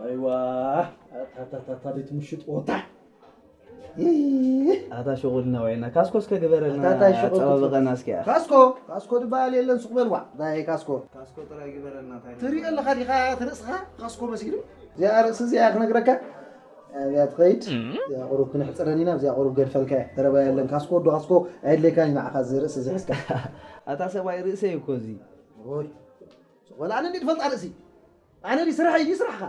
ኣይዋ ኣታታታታ ቤት ምሽጥ ቦታ ኣታ ሽቁልና ወይና ካስኮ እስከ ግበረልና ኣታታ ሽቁል ኣጸባበቀና እስኪ ካስኮ ካስኮ ድባል የለን ሱቅ በልዋ ዳይ ካስኮ ካስኮ ጥራይ ግበረልና ታይ ትሪ ኣለኻ ዲኻ ትርእስኻ ካስኮ መሲሉ እዚኣ ርእሲ እዚኣ ክነግረካ እዚኣ ትኸይድ እዚኣ ቁሩብ ክነሕፅረን ኢና እዚኣ ቁሩብ ገድፈልካ እያ ተረባ የለን ካስኮ ወዶ ካስኮ ኣየድለይካን እዩ ንዓኻ እዚ ርእሲ እዚ ሕዝካ ኣታ ሰብኣይ ርእሰይ እኮ እዚ ኦይ ወላ ኣነ እንዲ ትፈልጣ ርእሲ ኣነ ዲ ስራሕ እዩ ስራሕኻ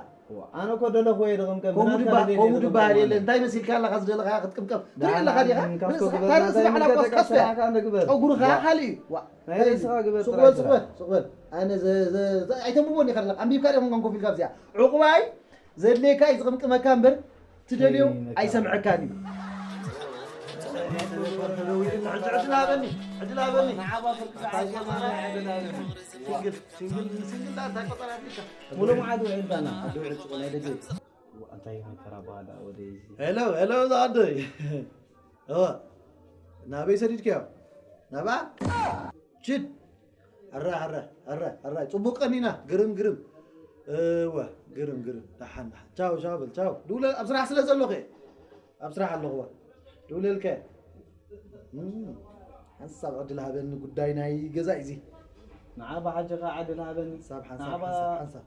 ኣነ እኮ ደለኹ ወይ ድቕምቀም ከምኡ ድባ- ከምኡ ድባሃል የለ እንታይ መሲልካ ኣለኻ ዝደለኻ ክትቅምቀም ትርኢ ኣለኻ ዲኻ ርእስኻ እታ ርእሲ ባዕላ እኳ ስከፍተ ጨጉርኻ ካልእ እዩ ዋ ናይ ርእስኻ ግበር ሱቕ ጥራይ በል ሱቕ ስራሕ በል ሱቕ በል ኣነ ዘ- ዘ- ዘ- ኣይተንብቦን ኢኻ ኣለኻ ኣንቢብካ ዲኹም ኮፍ ኢልካ ኣብዚኣ ዕቑባይ ዘድልየካ እዩ ዝቕምቅመካ እምበር ትደልዮ ኣይሰምዐካን እዩ ዕድል ሃበኒ ዕድል ሃበኒ ሲንግል ሲንግል ሲንግል እንታይ ቆጸራ ኣፍሪካ ሙሉ መዓት ውዒልካና ኣዲ ውዒል ጽቁ ናይ ደገ እንታይ መከራ በሃላ ወደ እዚ ሄሎ ሄሎ ዛዓደይ እወ ናበይ ሰዲድካዮ ናብኣ ችድ ኣረ ኣረ ኣረ ኣረ ጽቡቅ ቀኒና ግርም ግርም እወ ግርም ግርም ደሓን ደሓን ቻው ቻው በል ቻው ድውለ ኣብ ስራሕ ስለ ዘለኹ እየ ኣብ ስራሕ ኣለኹ እወ ድውለልከ ሓንሳብ ዕድል ሃበኒ ጉዳይ ናይ ገዛ እዚ ንዓ ብሓጀኻ ዕድል ሃበኒ ሓንሳብ ሓንሳብ ሓንሳብ ሓንሳብ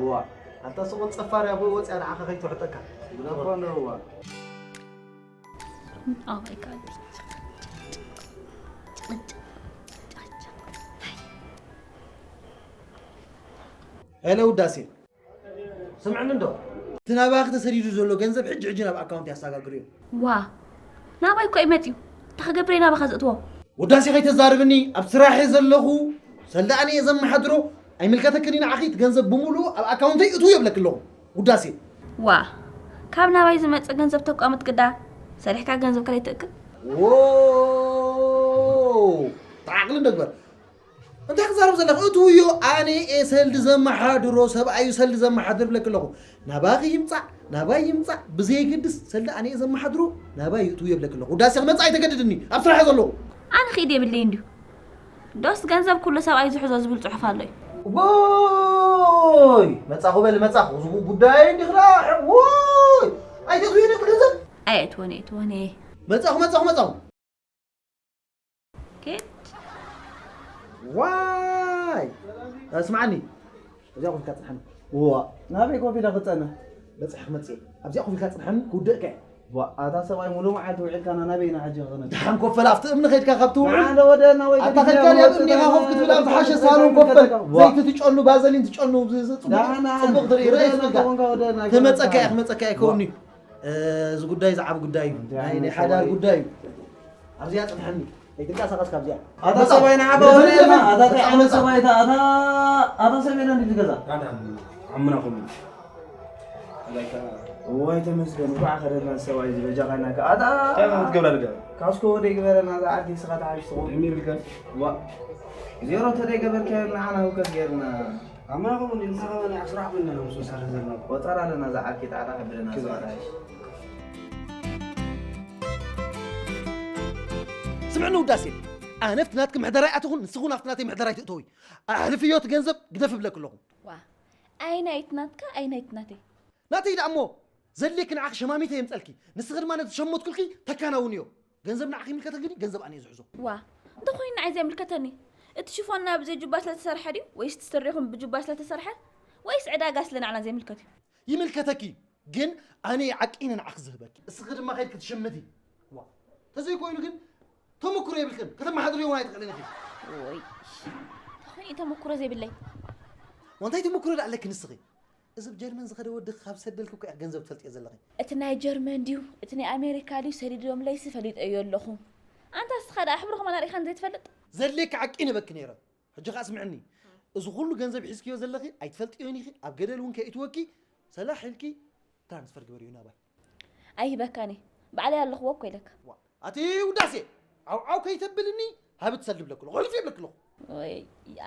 እዋ ኣንታ ስቑን ጸፋር እያ ብኡ ወጽያ ንዓኻ ከይትውሕጠካ ዝኾነ እዋ Oh my god. ሄሎ ውዳሴ ስምዕኒ እንዶ እቲ ናባኺ ተሰዲዱ ዘሎ ገንዘብ ሕጂ ሕጂ ናብ ኣካውንት ያሰጋግር እዩ ዋ ናባይ እኮ እዩ መፅዩ እንታይ ክገብር ናባኻ ዘእትዎ ውዳሴ ከይተዛርብኒ ኣብ ስራሕ እየ ዘለኹ ሰልዲ ኣነ እየ ዘመሓድሮ ኣይምልከተክን እዩ ንዓኺ እቲ ገንዘብ ብምሉኡ ኣብ ኣካውንተይ እትው የብለኪ ኣለኹ ውዳሴ ዋ ካብ ናባይ ዝመፅእ ገንዘብ ተቋምጥ ግዳ ሰሪሕካ ገንዘብ ከለይ ትእክብ ዎ ተዓቅሊ እንደግበር እንታይ ክዛረብ ዘለኹ እትውዮ ኣነ እየ ሰልዲ ዘመሓድሮ ሰብኣዩ ሰልዲ ዘመሓድር ብለኪ ኣለኹ ናባኺ ይምፃእ ናባይ ይምፃእ ብዘየገድስ ሰልዲ ኣነ እየ ዘመሓድሮ ናባይ ይእትውዮ ብለኪ ኣለኹ ውዳሴ ክመፅእ ኣይተገድድኒ ኣብ ስራሕ ዘለኹ ኣነ ክኢድ የብለይ እንድዩ ዶስ ገንዘብ ኩሉ ሰብኣይ ዝሕዞ ዝብል ፅሑፍ ኣሎ እዩ ቦይ መፃኹ በል መፃኹ ዝቡ ጉዳይ እንዲኽላ ወይ ኣይተትውዮ ነቲ ገንዘብ ኣየትወነ የትወነ መፃኹ መፃኹ መፃኹ ኬድ ዋይ ስማዓኒ እዚኣ ኮፍ ኢልካ ፅንሓኒ እዋ ናበይ ኮፍ ኢለ ክፀንሕ በፅሒ ክመፅእ ኣብዚኣ ኮፍ ኢልካ ፅንሓኒ ክውድእካ እየ ዋ ኣታ ሰብኣይ ሙሉ መዓልቲ ውዒልካና ናበይና ሕጂ ክኽነ ድሓን ኮፈል ኣብቲ እምኒ ከይድካ ካብ ትውዕል ሓደ ወደና ወይ ኣታ ከድካ ከድካ ዲያ ኣብ እምኒኻ ኮፍ ክትብል ኣብ ዝሓሸ ሳሎን ኮፈል ዋ ዘይቲ ትጨኑ ባዘሊን ትጨኑ ጽቡቕ ትርኢ ርእስ ኢልካ ክመፀካ እየ ክመፀካ እየ ከውኒ እዚ ጉዳይ ዝዓብ ጉዳይ እዩ ናይ ናይ ሓዳር ጉዳይ እዩ ኣብዚኣ ፅንሐኒ ኣይትንቀሳቐስ ካብዚኣ ኣታ ሰብኣይ ንዓባ ወለና ኣታ ታይ ዓመት ሰብኣይ ኣታ ኣታ ሰብኣይ ና እንዲ ገዛ ዓምና ኩሉ ወይ ተመስገን እንኳዕ ከደና ሰብኣይ ዝበጃኻና ኣታ ትገብራ ልጋ ካስኮ ወደ ግበረና ዝዓዲ ስኻ ተሓሽትኹ ዜሮ ተደይ ገበርካዮ ንዓና ህውከት ገይርና ኣማኹም እንዲ ንስኻ ናይ ኣስራሕ ብልና ምስ ወሳኺ ዘለና ቆጸራ ኣለና ዝዓርኪ ጣዕጣ ከብለና ዝባዳሽ ስምዕኒ ውዳሴ ኣነ ኣብቲ ናትኪ ምሕደራ ይኣተኹን ንስኹን ኣብቲ ናተይ ምሕደራ ይትእተዊ ኣሕልፍዮ እቲ ገንዘብ ግደፍ እብለኪ ኣለኹ ዋ ኣይ ናይት ናትካ ኣይ ናይት ናተይ ናተይ ደኣ እሞ ዘድልየኪ ንዓኺ ሸማሚተ የምፀልኪ ንስኺ ድማ ነቲ ዝሸመትኩልኪ ተካናውንዮ ገንዘብ ንዓኺ ይምልከተኪ ድዩ ገንዘብ ኣነ እየ ዝሕዞ ዋ እንተኾይኑ ንዓይ ዘየምልከተኒ እቲ ሽፎን ናብ ብዘይ ጁባ ስለ ተሰርሐ ድዩ ወይስ እቲ ስሪኹም ብጁባ ስለ ተሰርሐ ወይስ ዕዳጋ ስለ ንዓና ዘይምልከት እዩ ይምልከተኪ እዩ ግን ኣነ እየ ዓቂነ ንዓኺ ዝህበኪ እስኺ ድማ ከይድኪ ትሽምቲ ዋ ተዘይኮይኑ ግን ተመክሮ የብልክን ከተመሓድርዮ እውን ኣይትኽእልን ኢኺ ወይ ተኾይኑ ተመክሮ ዘይብለይ እንታይ ተመክሮ ዳ ኣለኪ ንስኺ እዚ ብጀርመን ዝኸደ ወዲ ካብ ሰደልኪ እኮ ኢኺ ገንዘብ ትፈልጥዮ ዘለኺ። እቲ ናይ ጀርመን ድዩ እቲ ናይ ኣሜሪካ ድዩ ሰዲዶምለይሲ ፈሊጠዮ ኣለኹ። ኣንታ እስኻ ደኣ ሕብርኹም ኣናሪእኻኒ ዘይትፈልጥ። ዘድልየኪ ዓቂ ነበኪ ነይረ። ሕጂ ኸኣ ስምዕኒ። እዚ ኩሉ ገንዘብ ሒዝክዮ ዘለኺ ኣይትፈልጥዮን ኢኺ ኣብ ገደል እውን ከይእትወኪ ሰላሕ ኢልኪ ትራንስፈር ግበርዮ ናባይ። ኣይህበካን እየ ባዕለይ ኣለኽዎ እኮ ኢለካ። ኣቲ ውዳሴ ዓው ዓው ከይተብልኒ ሃቢ ትሰልዲ ብለክሎ ሆልፍ ይብለክሎ ወይ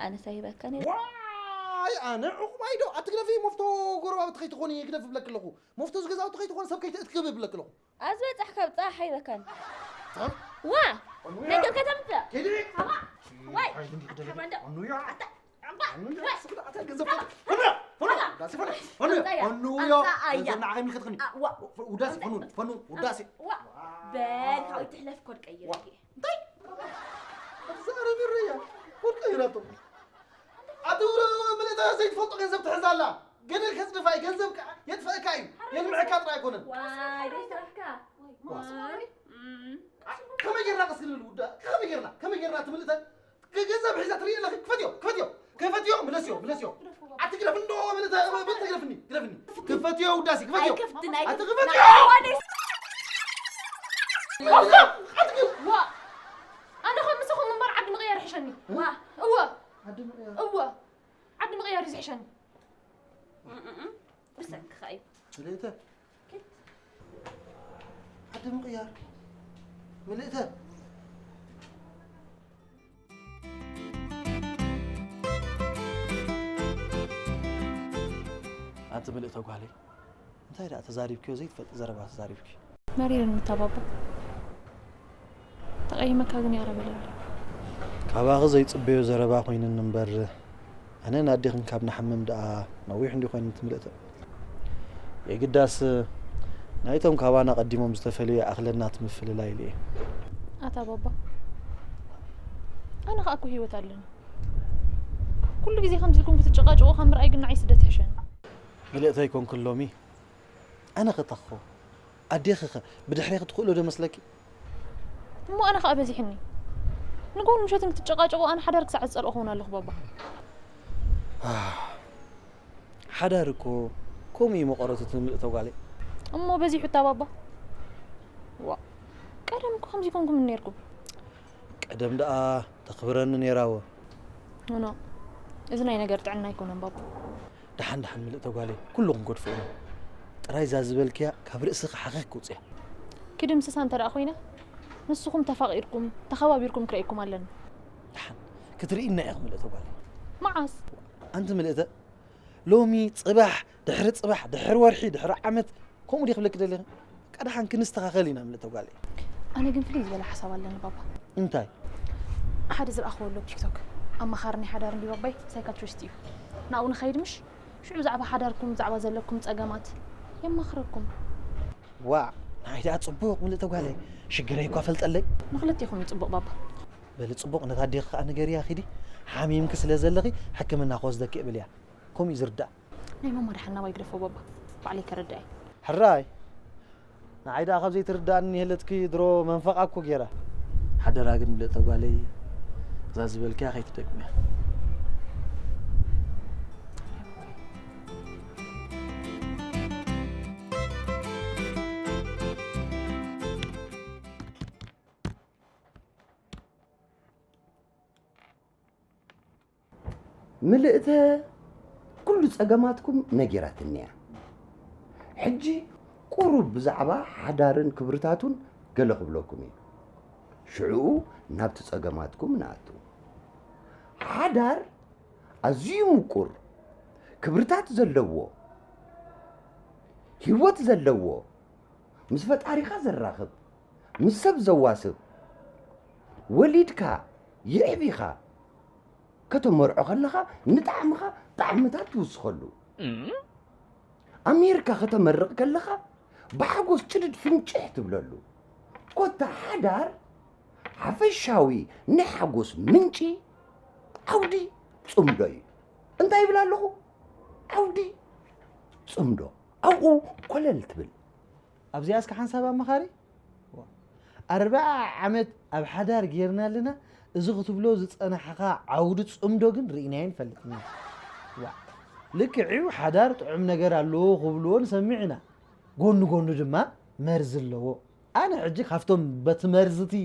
ኣነስ ኣይህበካን እየ ዋይ ኣነ ዕቑባይ ዶ ኣቲ ግደፊ መፍቶ ጎረባብቲ ከይትኾኒ ግደፊ ብለክለኹ መፍቶ ዝገዛውቲ ከይትኾኒ ሰብ ከይትእትክብ ብለክለኹ ኣዝበጻሕ ካብ ጻሕ ኣይበካን ዋ ነገር ከተምጽእ ኬዲ ወይ ሓማንዶ ኣታ ፈኑ፣ ፈኑ፣ ፈኑ፣ ፈኑ፣ ፈኑ፣ ፈኑ፣ ፈኑ፣ ፈኑ፣ ፈኑ፣ ውዳሴ፣ ፈኑ፣ ፈኑ፣ ውዳሴ። ዋ፣ በል፣ ካብኡ ትሕለፍ ኮድ ቀይር። ዋ፣ እንታይ? ኣትዛረቢ ርያ፣ ኮድ ቀይራቶ። ኣቲ ውረ፣ ምልእታ ዘይትፈልጦ ገንዘብ ትሕዝ ኣላ። ገደል ከጽድፋ እዩ፣ ገንዘብ ከኣ የጥፍአካ እዩ። የልምዐካ ጥራይ ኣይኮነን። ዋይ፣ ደይትረፍካ። ዋ። እም። ከመይ ጌርና ቀስ ክንብል ውዳ-፣ ከመይ ጌርና፣ ከመይ ጌርና ትምልእተ ገ-፣ ገንዘብ ሒዛ ትርኢ ኣለኺ? ክፈትዮ፣ ክፈትዮ፣ ክፈትዮ፣ ምለስዮ፣ ምለስዮ። ኣቲ ግደፍ እንዶ፣ ምልእተ፣ ምልእተ ግደፍኒ፣ ግደፍኒ። ክፈትዮ ውዳሴ፣ ክፈትዮ። ኣይከፍትን፣ ኣይከፍትን። ኣቲ ክፈትዮ። ኣዋደይ። ኣቲ ግደፍ። ዋ። ኣነ ኸም ምሳኹም ምንባር ዓዲ ምቕያር ይሕሸኒ። ዋ። እወ። ዓዲ ምቕያር። እወ። ዓዲ ምቕያር እዩ ዝሕሸኒ። እም፣ እም፣ እም። ብሰንክኻ እዩ። ምልእተ። ዓዲ ምቕያር። ምልእተ። ኣንቲ ምልእተ ጓለይ፣ እንታይ ደኣ ተዛሪብክዮ ዘይትፈልጢ ዘረባ ተዛሪብኪ? መሪርኒ እታ ባባ። ተቐይመካ ግን ይቕረ በለለይ። ካባኺ ዘይጽበዮ ዘረባ ኮይኑኒ እምበር፣ ኣነን ኣዴኽን ካብ ንሓምም ደኣ ነዊሕ እንድዩ ኮይኑኒ ትምልእተ። የግዳስ ናይቶም ካባና ቀዲሞም ዝተፈልዩ ይኣኽለና እቲ ምፍልላይ ኢለ እየ። ኣታ ባባ፣ ኣነ ኸኣ እኮ ህይወት ኣለኒ። ኩሉ ግዜ ከምዚ ኢልኩም ክትጨቃጨቁ ካብ ምርኣይ ግን ንዓይ ስደት ይሕሸኒ። ምልእተ ኣይኮንኩን ሎሚ። ኣነ ኸ እታ ክኸውን? ኣዴኺ ኸ ብድሕሬኺ ትኽእሎ ዶ መስለኪ? እሞ ኣነ ኸኣ በዚሕኒ። ንግሆን ምሸትን ክትጨቃጨቁ ኣነ ሓዳር ክሳዕ ዝጸልኦ ክኸውን ኣለኹ ባባ። ሓዳር እኮ ከምኡ እዩ መቐረቱ ትምልእተ ጓለይ። እሞ በዚሑ እታ ባባ። ዋ፣ ቀደም እኮ ከምዚ ኮንኩም ነይርኩም። ቀደም ደኣ ተኽብረኒ ነይራ እወ። ኖ፣ እዚ ናይ ነገር ጥዕና ኣይኮነን ባባ። ደሓን ደሓን ምልእተ ጓለይ፣ ኩልኹም ገድፍኡና። ጥራይ እዛ ዝበልክያ ካብ ርእስኺ ሓኺኽ ክውፅያ። ክድምስሳ እንተ ደኣ ኮይነ፣ ንስኹም ተፋቒርኩም፣ ተኸባቢርኩም ክርእየኩም ኣለኒ። ደሓን ክትርእይና ኢኺ ምልእተ ጓለይ። መዓስ? ኣንቲ ምልእተ፣ ሎሚ፣ ጽባሕ፣ ድሕሪ ጽባሕ፣ ድሕሪ ወርሒ፣ ድሕሪ ዓመት፣ ከምኡ ድየ ክብለኪ ደሊኺ? በቃ ደሓን ክንስተኻኸል ኢና ምልእተ ጓለይ። ኣነ ግን ፍልይ ዝበለ ሓሳብ ኣለኒ ባባ። እንታይ? ሓደ ዝረኣኽዎ ኣሎ ኣብ ቲክቶክ። ኣማኻሪ ናይ ሓዳር እንድዩ ባባይ ሳይካትሪስት እዩ። ናብኡ ንኸይድ ምሽ? ሽዑ ብዛዕባ ሓዳርኩም፣ ብዛዕባ ዘለኩም ጸገማት የማኽረኩም። ዋእ፣ ንዓይ ደኣ ጽቡቕ ምልእተ ጓለይ። ሽግረይ እኳ ፈልጠለይ። ንኽልቴኹም እዩ ጽቡቕ ባባ። በሊ ጽቡቕ፣ ነታ ኣዴኺ ከኣ ንገርያ ኪዲ። ሓሚምኪ ስለ ዘለኺ ሕክምና ክወስደኪ እየ በልያ። ከምኡ እዩ ዝርዳእ። ናይ ማማ ደሓን ናባይ ግደፎ ባባ፣ ባዕለይ ከረድኣ እየ። ሕራይ፣ ንዓይ ደኣ ካብ ዘይትርድኣኒ ይህለትኪ ድሮ መንፈቓ እኮ ገይራ። ሓደራ ግን ምልእተ ጓለይ፣ እዛ ዝበልክያ ከይትደግምያ። ምልእተ ኩሉ ጸገማትኩም ነጊራትኒ እያ። ሕጂ ቁሩብ ብዛዕባ ሓዳርን ክብርታቱን ገለ ክብለኩም እየ። ሽዕኡ ናብቲ ጸገማትኩም ንኣቱ። ሓዳር ኣዝዩ ምቁር፣ ክብርታት ዘለዎ፣ ህይወት ዘለዎ፣ ምስ ፈጣሪኻ ዘራኽብ፣ ምስ ሰብ ዘዋስብ፣ ወሊድካ የዕቢኻ፣ ከተመርዖ ከለኻ ንጣዕምኻ ጣዕምታት ትውስኸሉ። ኣሜሪካ ከተመርቕ ከለኻ ብሓጎስ ጭድድ ፍንጭሕ ትብለሉ። ኮታ ሓዳር ሓፈሻዊ ናይ ሓጎስ ምንጪ ዓውዲ ጽምዶ እዩ። እንታይ ይብል ኣለኹ? ዓውዲ ጽምዶ። ኣብኡ ኮለል ትብል። ኣብዚኣ እስከ ሓንሳብ ኣማኻሪ። ኣርብዓ ዓመት ኣብ ሓዳር ጌርና ኣለና። እዚ ክትብሎ ዝጸናሕኻ ዓውዲ ጽምዶ ግን ርኢናዮ ንፈልጥና። ዋ፣ ልክዕ እዩ፣ ሓዳር ጥዑም ነገር ኣለዎ ክብልዎ ንሰምዕ ኢና። ጎኒ ጎኒ ድማ መርዚ ኣለዎ። ኣነ ሕጂ ካብቶም በቲ መርዚ እቲ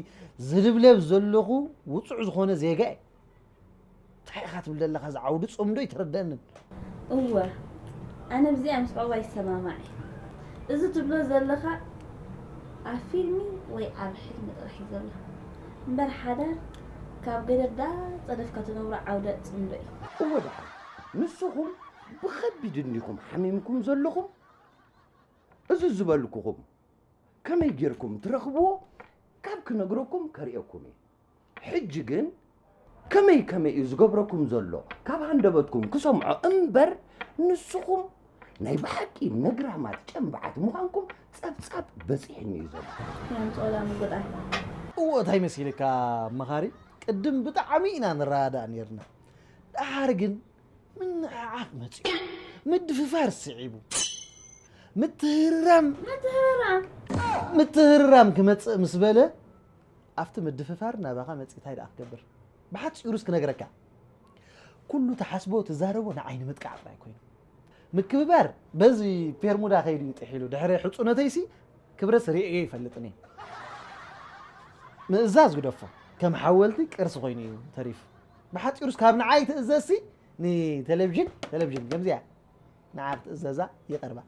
ዝልብለብ ዘለኹ ውጹዕ ዝኾነ ዜጋ እየ። እንታይ ኢኻ ትብል ዘለኻ? እዚ ዓውዲ ጽምዶ ኣይተረድኣንን። እወ፣ ኣነ ብዚኣ ምስ ባባ ይሰማማዕ እየ። እዚ ትብሎ ዘለኻ ኣብ ፊልሚ ወይ ኣብ ሕልሚ ጥራሕ እዩ ዘሎ። እምበር ሓዳር ካብ ገደል ዳጸደፍካ ትነብሮ ዓውደ ጽምዶ እዩ። እወ ደሓን፣ ንስኹም ብኸቢድ እንዲኹም ሓሚምኩም ዘለኹም። እዚ ዝበልኩኹም ከመይ ጌርኩም ትረኽብዎ ካብ ክነግረኩም ከርእየኩም እየ። ሕጂ ግን ከመይ ከመይ እዩ ዝገብረኩም ዘሎ? ካብ ሃንደበትኩም ክሰምዖ እምበር፣ ንስኹም ናይ ብሓቂ ነግራማት ጨንባዓት ምዃንኩም ጸብጻብ በጺሕኒ እዩ ዘሎ። ያምጾላ ምጉዳይ እዎ እንታይ መሲልካ መኻሪ? ቅድም ብጣዕሚ ኢና ንረዳዳእ ነርና። ደሓር ግን ምንዕዓቕ መጺኡ፣ ምድፍፋር ስዒቡ፣ ምትህርራም ምትህርራም ምትህርራም ክመጽእ ምስ በለ ኣብቲ ምድፍፋር ናባኻ መጺእ እንታይ ደኣ ክገብር? ብሓጺሩስ ክነግረካ፣ ኩሉ ትሓስቦ ትዛረቦ ንዓይ ንምጥቃዕ ጥራይ ኮይኑ። ምክብባር በዚ ፔርሙዳ ከይዱ እዩ ጥሒሉ። ድሕሪ ሕጹነተይሲ ክብረስ ርእየ ይፈልጥን እየ። ምእዛዝ ግደፎ፣ ከም ሓወልቲ ቅርሲ ኮይኑ እዩ ተሪፉ። ብሓጺሩስ ካብ ንዓይ ትእዘዝሲ ንቴሌቪዥን ቴሌቪዥን ከምዚኣ ንዓ ክትእዘዛ ይቐርባ።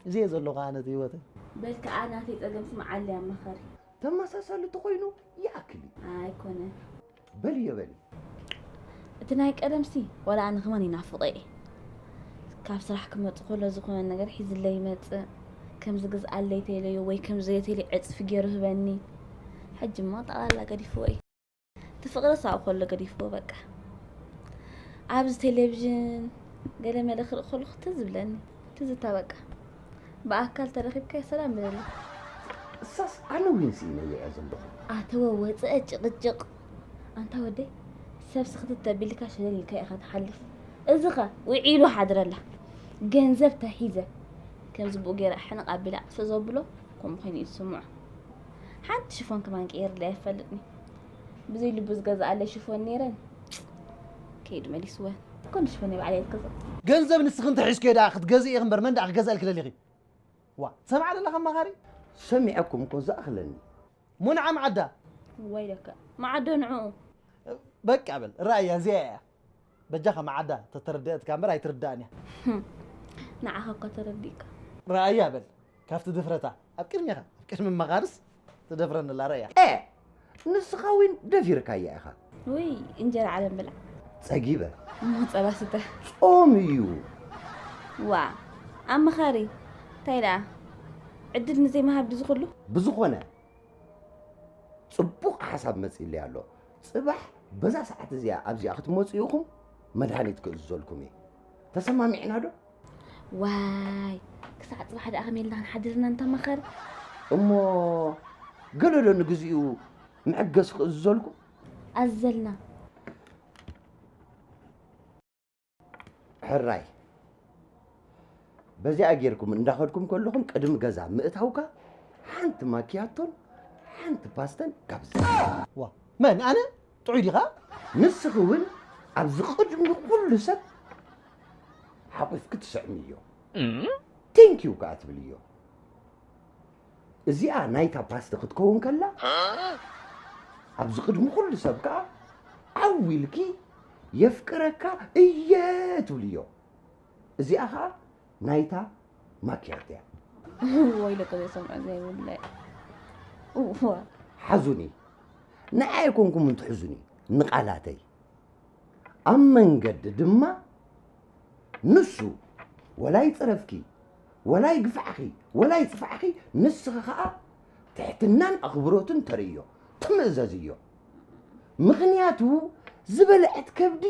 እዚ እየ ዘለኹ ኣነ እቲ ህይወተይ። በል ከዓ ናተይ ፀገምሲ መዓለያ መኸሪ ተመሳሳሊ ተኾይኑ ይኣክል እዩ። ኣይኮነን በልዮ በሊ እቲ ናይ ቀደምሲ ዋላ ኣነ ከማን ይናፍቐ እየ ካብ ስራሕ ክመፅ ከሎ ዝኾነ ነገር ሒዝለይ ይመፅእ ከም ዝግዝኣለይ ተይለዮ ወይ ከም ዘየተይለይ ዕፅፊ ገይሩ ህበኒ ሕጂ እሞ ጠቕላላ ገዲፍዎ እዩ እቲ ፍቕሪ ሳብ ከሎ ገዲፍዎ በቃ ኣብዚ ቴሌቪዥን ገለ መለ ክርኢ ከለኹ ትዝ ዝብለኒ ትዝታ በቃ ብኣካል ተረኺብካዮ ሰላም በለለይ እሳስ ኣነ ዊንሲ ኢነዮ እያ ዘለኹ ኣተወ ወፅአ ጭቕጭቕ ኣንታ ወደይ ሰብ ስኽትት ተቢልካ ሸለል ኢልካ ኢኻ ትሓልፍ እዚ ኸ ውዒሉ ሓድረላ ገንዘብ ተሒዘ ከምዚ ብኡ ገይረ ሕንቕ ኣቢላ ስለ ዘብሎ ከምኡ ኮይኑ እዩ ዝስምዖ ሓንቲ ሽፎን ከማን ቀይርላ ይፈልጥኒ ብዘይ ልቡ ዝገዝኣለይ ሽፎን ነይረን ከይዱ መሊስወን ኮን ሽፎን ባዕለ ይትገዝእ ገንዘብ ንስኺ እንተሒዝክዮ ደኣ ክትገዝእ ኢኺ እምበር መን ደኣ ክገዝኣልኪ ደሊኺ ዋ ትሰምዓ ዘለኻ ኣማኻሪ ሰሚዐኩም እኮ ዝኣኽለኒ ሙንዓም ዓዳ ወይለከ መዓዶ ንዕኡ በቃ በል ራእያ እዚኣ እያ በጃኻ መዓዳ ተተረድአትካ እምበር ኣይትርዳእን እያ ንዓኻ እኳ ተረዲእካ ራእያ በል ካብቲ ድፍረታ ኣብ ቅድሚኻ ኣብ ቅድሚ መኻርስ ትደፍረኒ ኣላ ራእያ ኤ ንስኻ ዊን ደፊርካያ ኢኻ ውይ እንጀራ ዓለም ብላ ጸጊበ እሞ ጸባ ስተ ጾም እዩ ዋ ኣመኻሪ እንታይ ደኣ ዕድል ንዘይምሃብ ድዚ ኩሉ ብዝኾነ ጽቡቕ ሓሳብ መጺእለይ ኣሎ ጽባሕ በዛ ሰዓት እዚኣ ኣብዚኣ ክትመጹ ኢኹም መድሃኒት ክእዝዘልኩም እየ ተሰማሚዕና ዶ ዋይ ክሳዕ ጽባሕ ደኣ ከመይ ኢልና ክንሓድርና እንተመኸር እሞ ገለ ዶ ንግዚኡ መዕገሲ ክእዝዘልኩም ኣዘልና ሕራይ በዚኣ ጌርኩም እንዳኸድኩም ከለኹም ቅድሚ ገዛ ምእታውካ ሓንቲ ማኪያቶን ሓንቲ ፓስተን ጋብዝ ዋ መን ኣነ ጥዑይ ዲኻ ንስኺ እውን ኣብዚ ቅድሚ ኩሉ ሰብ ሓቂፍኪ ትስዕምዮ ቴንኪዩ ከዓ ትብልዮ እዚኣ ናይታ ፓስቲ ክትከውን ከላ ኣብዚ ቅድሚ ኩሉ ሰብ ከዓ ዓው ኢልኪ የፍቅረካ እየ ትብልዮ እዚኣ ከዓ ናይታ ማኪያቶ እያ ወይለከ ዘይሰምዖ ዘይብለ ሓዙኒ ንዓይ ኣይኮንኩምን ትሕዙኒ ንቓላተይ ኣብ መንገዲ ድማ ንሱ ወላ ይፅረፍኪ ወላ ይግፋዕኺ ወላ ይፅፋዕኺ ንስኺ ከዓ ትሕትናን ኣኽብሮትን ተርእዮ ትምእዘዝዮ ምኽንያቱ ዝበልዐት ከብዲ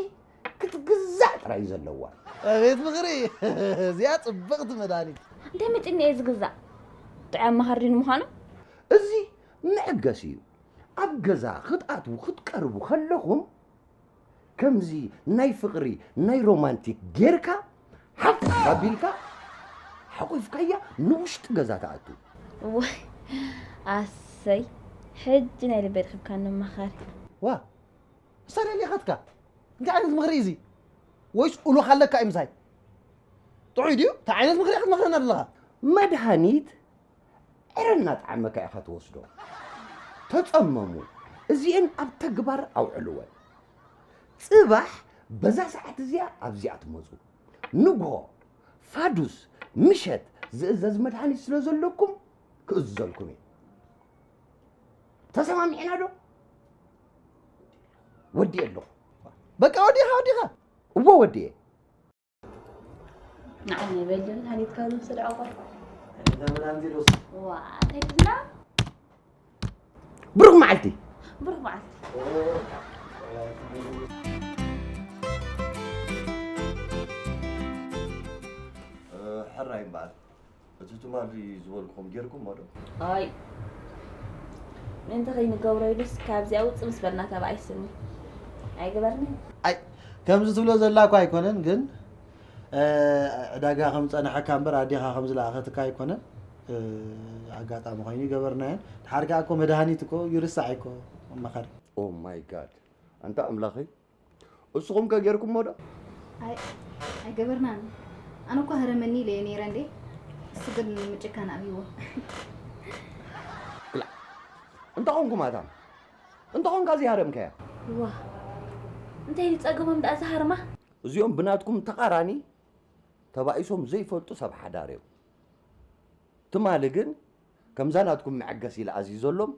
ክትግዛእ ጥራይ ዘለዋ ቤት ምኽሪ እዚኣ ፅብቕቲ መድሃኒት እንታይ መፂኒ እየ ዝግዛእ ጥዑይ ኣማኻሪ ንምዃኑ እዚ መዕገሲ እዩ ኣብ ገዛ ክትኣትዉ ክትቀርቡ ከለኹም ከምዚ ናይ ፍቕሪ ናይ ሮማንቲክ ጌርካ ሓፍ ኣቢልካ ሓቂፍካያ ንውሽጢ ገዛ ትኣቱ ወይ ኣሰይ ሕጂ ናይ ልበይ ርክብካ ንመኻሪ ዋ እሳ ደሊኻትካ እንታይ ዓይነት ምኽሪ እዚ ወይስ ኡሉኻ ኣለካ እዩ ምሳይ ጥዑይ ድዩ እንታይ ዓይነት ምኽሪ ክትመኽረና ዘለኻ መድሃኒት ዕረ እናጠዓመካ ኢኻ ትወስዶ ተጸመሙ እዚኤን ኣብ ተግባር ኣውዕልወን ጽባሕ በዛ ሰዓት እዚኣ ኣብዚኣ ትመፁ ንግሆ ፋዱስ ምሸት ዝእዘዝ መድሃኒት ስለ ዘለኩም ክእዝዘልኩም እየ ተሰማሚዕና ዶ ወዲኤ ኣለኹ በቃ ወዲኻ ወዲኻ እዎ ወዲኤ ንዓይ ናይ በልደን ሃኒትካ ዝወሰድ ዓቋር ለምን ኣንዚሎስ ዋ እንታይ ትብላ ብሩኽ መዓልቲ ብሩኽ መዓልቲ ሕራይ እምበኣር፣ እቲ ትማሊ ዝበልኩኹም ጌርኩሞ ዶ? ኣይ፣ ምእንቲ ከይንገብሮ ኢሉስ ካብዚኣ ውፅእ ምስ በልና ተባኢስኒ ኣይገበርኒ። ኣይ፣ ከምዚ ትብሎ ዘላ እኳ ኣይኮነን፣ ግን ዕዳጋ ከም ዝፀንሐካ እምበር ኣዴኻ ከም ዝለኣኸትካ ኣይኮነን። ኣጋጣሚ ኮይኑ ይገበርናየን። ድሓር ከዓ እኮ መድሃኒት እኮ ይርሳዕ እኮ። ኣማኻሪ። Oh my God፣ ኣንታ ኣምላኸይ፣ እስኹም ከ ጌርኩሞ ዶ? ኣይ ኣይገበርናን። ኣነ እኮ ህረመኒ ኢለ እየ ነይረ እንዴ። እሱ ግን ምጭካን ኣብይዎ። ክላ እንተ ኾንኩም ኣታም እንተ ኾንካ እዚ ሃረምካያ። ዋ እንታይ ዝጸገሞም ደኣ ዝሃርማ? እዚኦም ብናትኩም ተቓራኒ ተባኢሶም ዘይፈልጡ ሰብ ሓዳር እዮም። ትማሊ ግን ከምዛ ናትኩም መዐገሲ ኢለ ኣዚዘሎም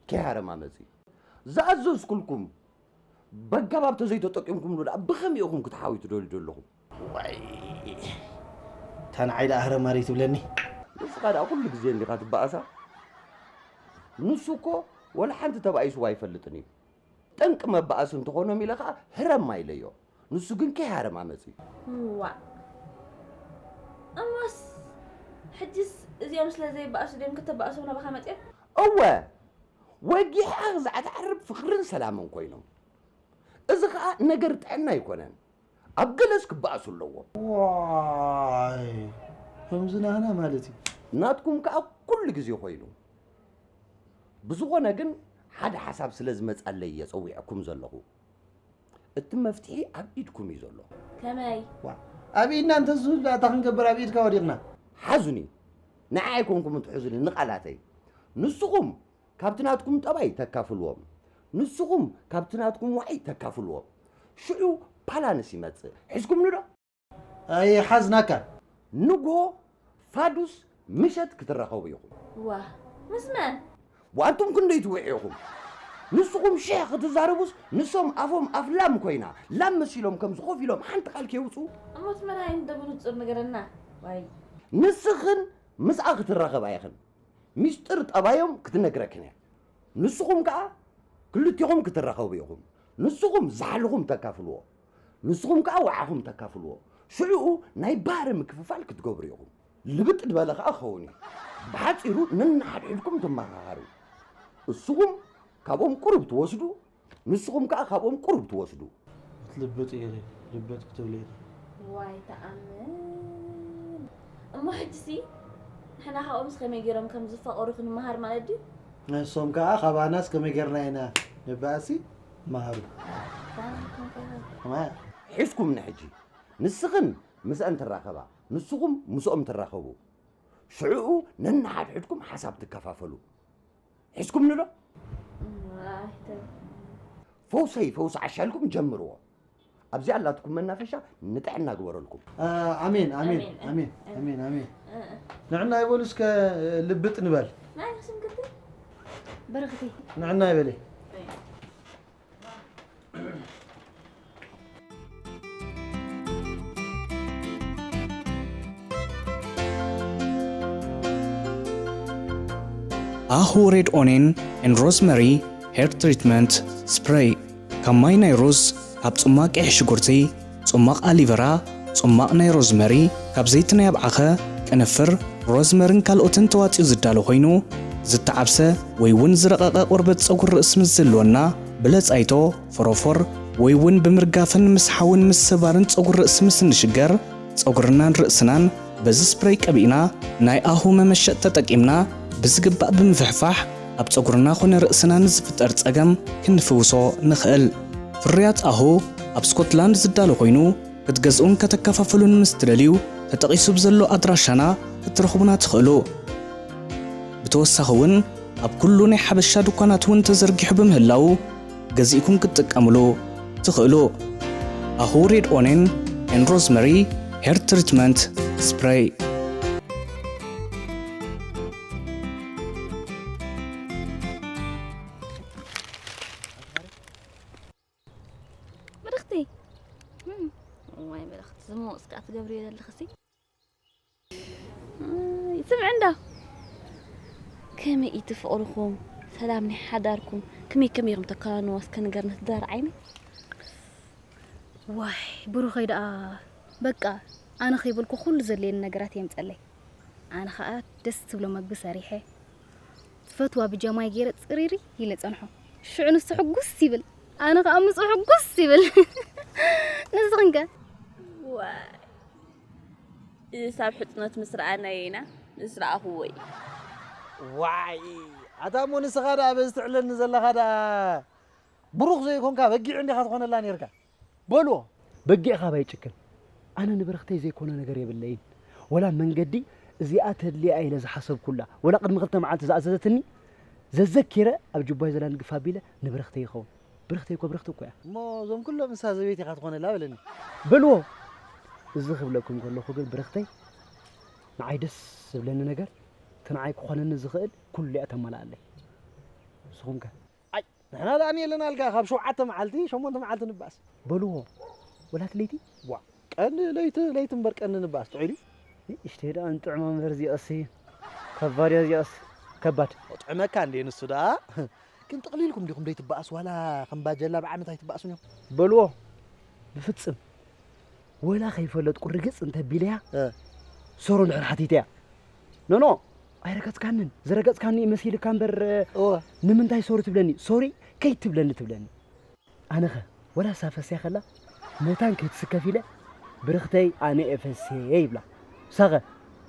ከይሃረማ መጺኡ። ዝኣዘዝኩልኩም በጋባብ ተዘይተጠቂምኩምሉ ደኣ ብኸመይ ኢኹም ክትሓውዩ ትደልዩ ዘለኹም? ዋይ እታ ንዓይ ደኣ ህረማሪ ትብለኒ። ንስኻ ደኣ ኩሉ ግዜ እንዲኻ ትበኣሳ። ንሱ እኮ ወላ ሓንቲ ተባኢስዎ ኣይፈልጥን እዩ። ጠንቂ መባኣሲ እንተኾኖም ኢለ ኸኣ ህረማ ኢለዮ። ንሱ ግን ከይሃረማ መጺኡ። ዋእ እሞስ ሕጅስ እዚኦም ስለ ዘይበኣሱ ድዮም ክተባእሶም ናባኻ መጺኦም? እወ ወጊሕኻ ክዛዕ ተዕርብ ፍቕርን ሰላምን ኮይኖም። እዚ ኸኣ ነገር ጥዕና ኣይኮነን። ኣብ ገለስ ክበኣሱ ኣለዎም። ዋይ ከምዚ ናህና ማለት እዩ። ናትኩም ከኣ ኩሉ ግዜ ኮይኑ። ብዝኾነ ግን ሓደ ሓሳብ ስለ ዝመጻለይ እየ ጸዊዐኩም ዘለኹ። እቲ መፍትሒ ኣብ ኢድኩም እዩ ዘሎ። ከመይ? ዋ ኣብ ኢድና እንተዝህሉ ኣታ ክንገብር ኣብ ኢድካ ወዲቕና። ሓዙኒ። ንዓይ ኣይኮንኩምን ትሕዙኒ ንቓላተይ። ንስኹም ካብቲ ናትኩም ጠባይ ተካፍልዎም። ንስኹም ካብቲ ናትኩም ዋዒ ተካፍልዎም። ሽዑ ፓላንስ ይመጽእ። ሒዝኩምኒ ዶ? ኣይሓዝናካን። ንግሆ ፋዱስ ምሸት ክትራኸቡ ኢኹም። ዋእ ምስ መን? ዋንቱም ክንደይ ትውዒ ኢኹም። ንስኹም ሽሕ ክትዛረቡስ ንሶም ኣፎም ኣፍ ላም ኮይና ላም መሲሎም ከምዚ ኮፍ ኢሎም ሓንቲ ቃል ከየውፅኡ። እሞ እቲ መን ሃይንደ ብንፁር ንገረና። ዋይ። ንስኽን ምስኣ ክትራኸባ ኢኽን። ሚስጥር ጠባዮም ክትነግረክን እያ። ንስኹም ከኣ ክልቲኹም ክትራኸቡ ኢኹም። ንስኹም ዝሓልኹም ተካፍልዎ። ንስኹም ከኣ ወዓኹም ተካፍልዎ። ሽዑኡ ናይ ባህሪ ምክፍፋል ክትገብሩ ኢኹም። ልብጥ ዝበለ ከኣ ክኸውን እዩ። ብሓጺሩ ነንሓድሕድኩም ትመኻኸሩ። እስኹም ካብኦም ቁሩብ ትወስዱ፣ ንስኹም ከኣ ካብኦም ቁሩብ ትወስዱ። ክትልብጥ ኢኺ፣ ልብጥ ክትብሊ ኢኺ። ዋይ ተኣምር። እሞ ሕጂሲ ንሕና ካብኦምስ ከመይ ገይሮም ከም ዝፋቐሩ ክንመሃር ማለት ድዩ? ንሶም ከኣ ካባናስ ከመይ ጌርና ኢና ንበኣሲ መሃሩ። ሒዝኩምኒ ሕጂ ንስኽን ምስአን ትራኸባ ንስኹም ምስኦም ትራኸቡ ሽዕኡ ነንሓድሕድኩም ሓሳብ ትከፋፈሉ ሒዝኩምኒ ዶ? ፈውሰይ ፈውሲ ዓሻ ኢልኩም ጀምርዎ ኣብዚኣ ኣላትኩም መናፈሻ ንጥዕና ግበረልኩም። ኣሜን ኣሜን ኣሜን ኣሜን ኣሜን። ንዕና ይበሉ እስከ ልብጥ ንበል። ናይ ኣኽሱም ግቢ በረኽቲ ንዕና ይበለይ። ኣሁ ሬድ ኦኔን ኤን ሮዝመሪ ሄር ትሪትመንት ስፕሬይ ካብ ማይ ናይ ሩዝ፣ ካብ ጽማቕ ቀይሕ ሽጉርቲ፣ ጽማቕ ኣሊቨራ፣ ጽማቕ ናይ ሮዝመሪ፣ ካብ ዘይቲ ናይ ኣብዓኸ፣ ቅንፍር፣ ሮዝመርን ካልኦትን ተዋጺኡ ዝዳሎ ኮይኑ፣ ዝተዓብሰ ወይ እውን ዝረቐቐ ቆርበት ጸጉሪ ርእሲ ምስ ዝህልወና፣ ብለጻይቶ፣ ፎሮፎር፣ ወይ እውን ብምርጋፍን ምስሓውን ምስባርን ጸጉሪ ርእሲ ምስ እንሽገር፣ ጸጉርናን ርእስናን በዚ ስፕሬይ ቀቢእና ናይ ኣሁ መመሸጥ ተጠቂምና ብዝግባእ ብምፍሕፋሕ ኣብ ጸጉርና ኮነ ርእስና ንዝፍጠር ጸገም ክንፍውሶ ንኽእል። ፍርያት ኣሁ ኣብ ስኮትላንድ ዝዳሎ ኮይኑ ክትገዝኡን ከተከፋፍሉን ምስ ትደልዩ ተጠቒሱ ብዘሎ ኣድራሻና ክትረኽቡና ትኽእሉ። ብተወሳኺ እውን ኣብ ኩሉ ናይ ሓበሻ ድኳናት እውን ተዘርጊሑ ብምህላዉ ገዚእኩም ክትጥቀምሉ ትኽእሉ። ኣሁ ሬድ ኦኔን ኤን ሮዝመሪ ሄር ትሪትመንት ስፕሬይ። ምርኽቲ ዋይ ምርኽቲ ዝሞ እስካ ትገብሪ ዘለኽሲ ስምዒ እንዳ ከመይ እቲ ፍቕርኹም ሰላም ናይ ሓዳርኩም ከመይ ከመይ ኢኹም ተከናንዋ እስከ ንገርኒ ትዳር ዓይኒ። ዋይ ብሩኸይ ደኣ በቃ ኣነ ከይበልኩ ኩሉ ዘድልየኒ ነገራት የምፀለይ። ኣነ ከዓ ደስ ትብሎ መግቢ ሰሪሐ ዝፈትዋ ብጃማይ ገይረ ፅሪሪ ኢለ ፀንሖ። ሽዑ ንሱ ሕጉስ ይብል፣ ኣነ ከዓ ምስኡ ሕጉስ ይብል። ንስኽንከ? ዋይ እሳብ ሕፅኖት ምስ ረኣናዮ ኢና ምስ ረኣኽዎ እዩ። ዋይ ኣታ እሞ ንስኻ ደኣ በዚ ትዕለኒ ዘለኻ ደኣ ብሩኽ ዘይኮንካ በጊዕ እንዲኻ ትኾነላ ነርካ። በልዎ። በጊዕኻ ባይጭክን ኣነ ንብርኽተይ ዘይኮነ ነገር የብለይን። ወላ መንገዲ እዚኣ ተድልያ ኢለ ዝሓሰብኩላ ወላ ቅድሚ ክልተ መዓልቲ ዝኣዘዘትኒ ዘዘኪረ ኣብ ጅባይ ዘላ ንግፍ ኣቢለ ንብርኽተይ ይኸውን። ብርኽተይ እኮ ብርኽቲ እኮ እያ። እሞ እዞም ኩሎም እንስሳ ዘቤት ኢኻ ትኾነላ በለኒ። በልዎ። እዚ ክብለኩም ከለኹ ግን ብርኽተይ ንዓይ ደስ ዝብለኒ ነገር እቲ ንዓይ ክኾነኒ ዝኽእል ኩሉ እያ ተማልኣለይ። ንስኹም ከ? ኣይ ንሕና ደኣ ንየለናልካ ካብ ሸውዓተ መዓልቲ ሸሞንተ መዓልቲ ንባኣስ። በልዎ። ወላ እቲ ለይቲ? ዋ ቀንዲ ለይቲ ለይቲ እምበር ቀንዲ ንባኣስ ጥዑይ ድዩ? ንእሽተይ ደኣ ንጥዕማ እምበር እዚኣሲ ከባድ እያ እዚኣስ ከባድ። ጥዕመካ እንዴ ንሱ ደኣ ግን ጥቕሊልኩም ዲኹም ደይትባኣስ ዋላ ከም ባጀላ ብዓመት ኣይትባኣሱን ኢኹም። በልዎ ብፍጽም ወላ ከይፈለጥኩ ርግጽ እንተቢለያ እ። ሶሮ እንድሕር ሓቲተያ ኖኖ ኣይረገጽካንን ዝረገጽካኒ እዩ መሲልካ እምበር እወ ንምንታይ ሶሪ ትብለኒ ሶሪ ከይትብለኒ ትብለኒ ኣነኸ ወላ እሳ ፈስያ ከላ መታን ከይትስከፍ ኢለ ብርኽተይ ኣነ እየ ፈስየ ይብላ እሳኸ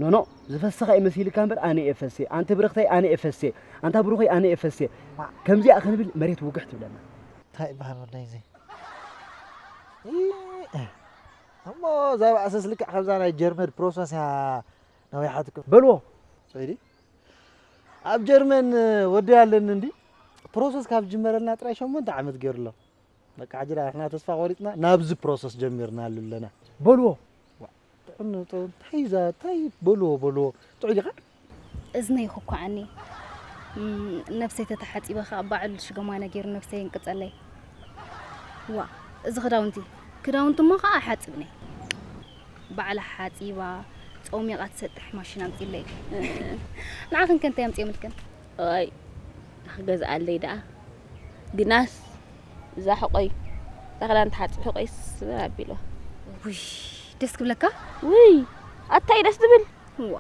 ኖኖ ዝፈሰኻ እዩ መሲልካ እምበር ኣነ እየ ፈስየ ኣንቲ ብርኽተይ ኣነ እየ ፈስየ ኣንታ ብሩኸይ ኣነ እየ ፈስየ ከምዚኣ ክንብል መሬት ውግሕ ትብለና እንታይ ይበሃል ወዳይ እዚ እሞ እዛ ባእሰስ ልክዕ ከምዛ ናይ ጀርመን ፕሮሰስ እያ ነዊሓትኩም በልዎ ሰይዲ ኣብ ጀርመን ወዲ ኣለኒ እንዲ ፕሮሰስ ካብ ጅመረልና ጥራይ ሸሞንተ ዓመት ገይሩ ኣሎ በቃ ሕጂ ንሕና ተስፋ ቆሪፅና ናብዚ ፕሮሰስ ጀሚርናሉ ኣለና በልዎ ጥዕንቶ እንታይ ዛ እንታይ በልዎ በልዎ ጥዑይ ዲኻ እዝነይ ይኹኳዓኒ ነብሰይ ተተሓፂበ ከዓ ባዕሉ ሽገማ ነጊሩ ነብሰይ እንቅፀለይ ዋ እዚ ክዳውንቲ ክዳውንቲ እሞ ከዓ ሓፅብኒ ባዕላ ሓፂባ ፀሚቓ ትሰጥሕ ማሽን ኣምፂለይ ንዓኽን ከ እንታይ ኣምፅኦምልክን ኣይ ክገዝኣለይ ደኣ ግናስ እዛ ሕቆይ እዛ ክዳን ትሓፅብ ሕቆይ ስብር ኣቢልዋ ውይ ደስ ክብለካ ውይ ኣታይ ደስ ዝብል ዋ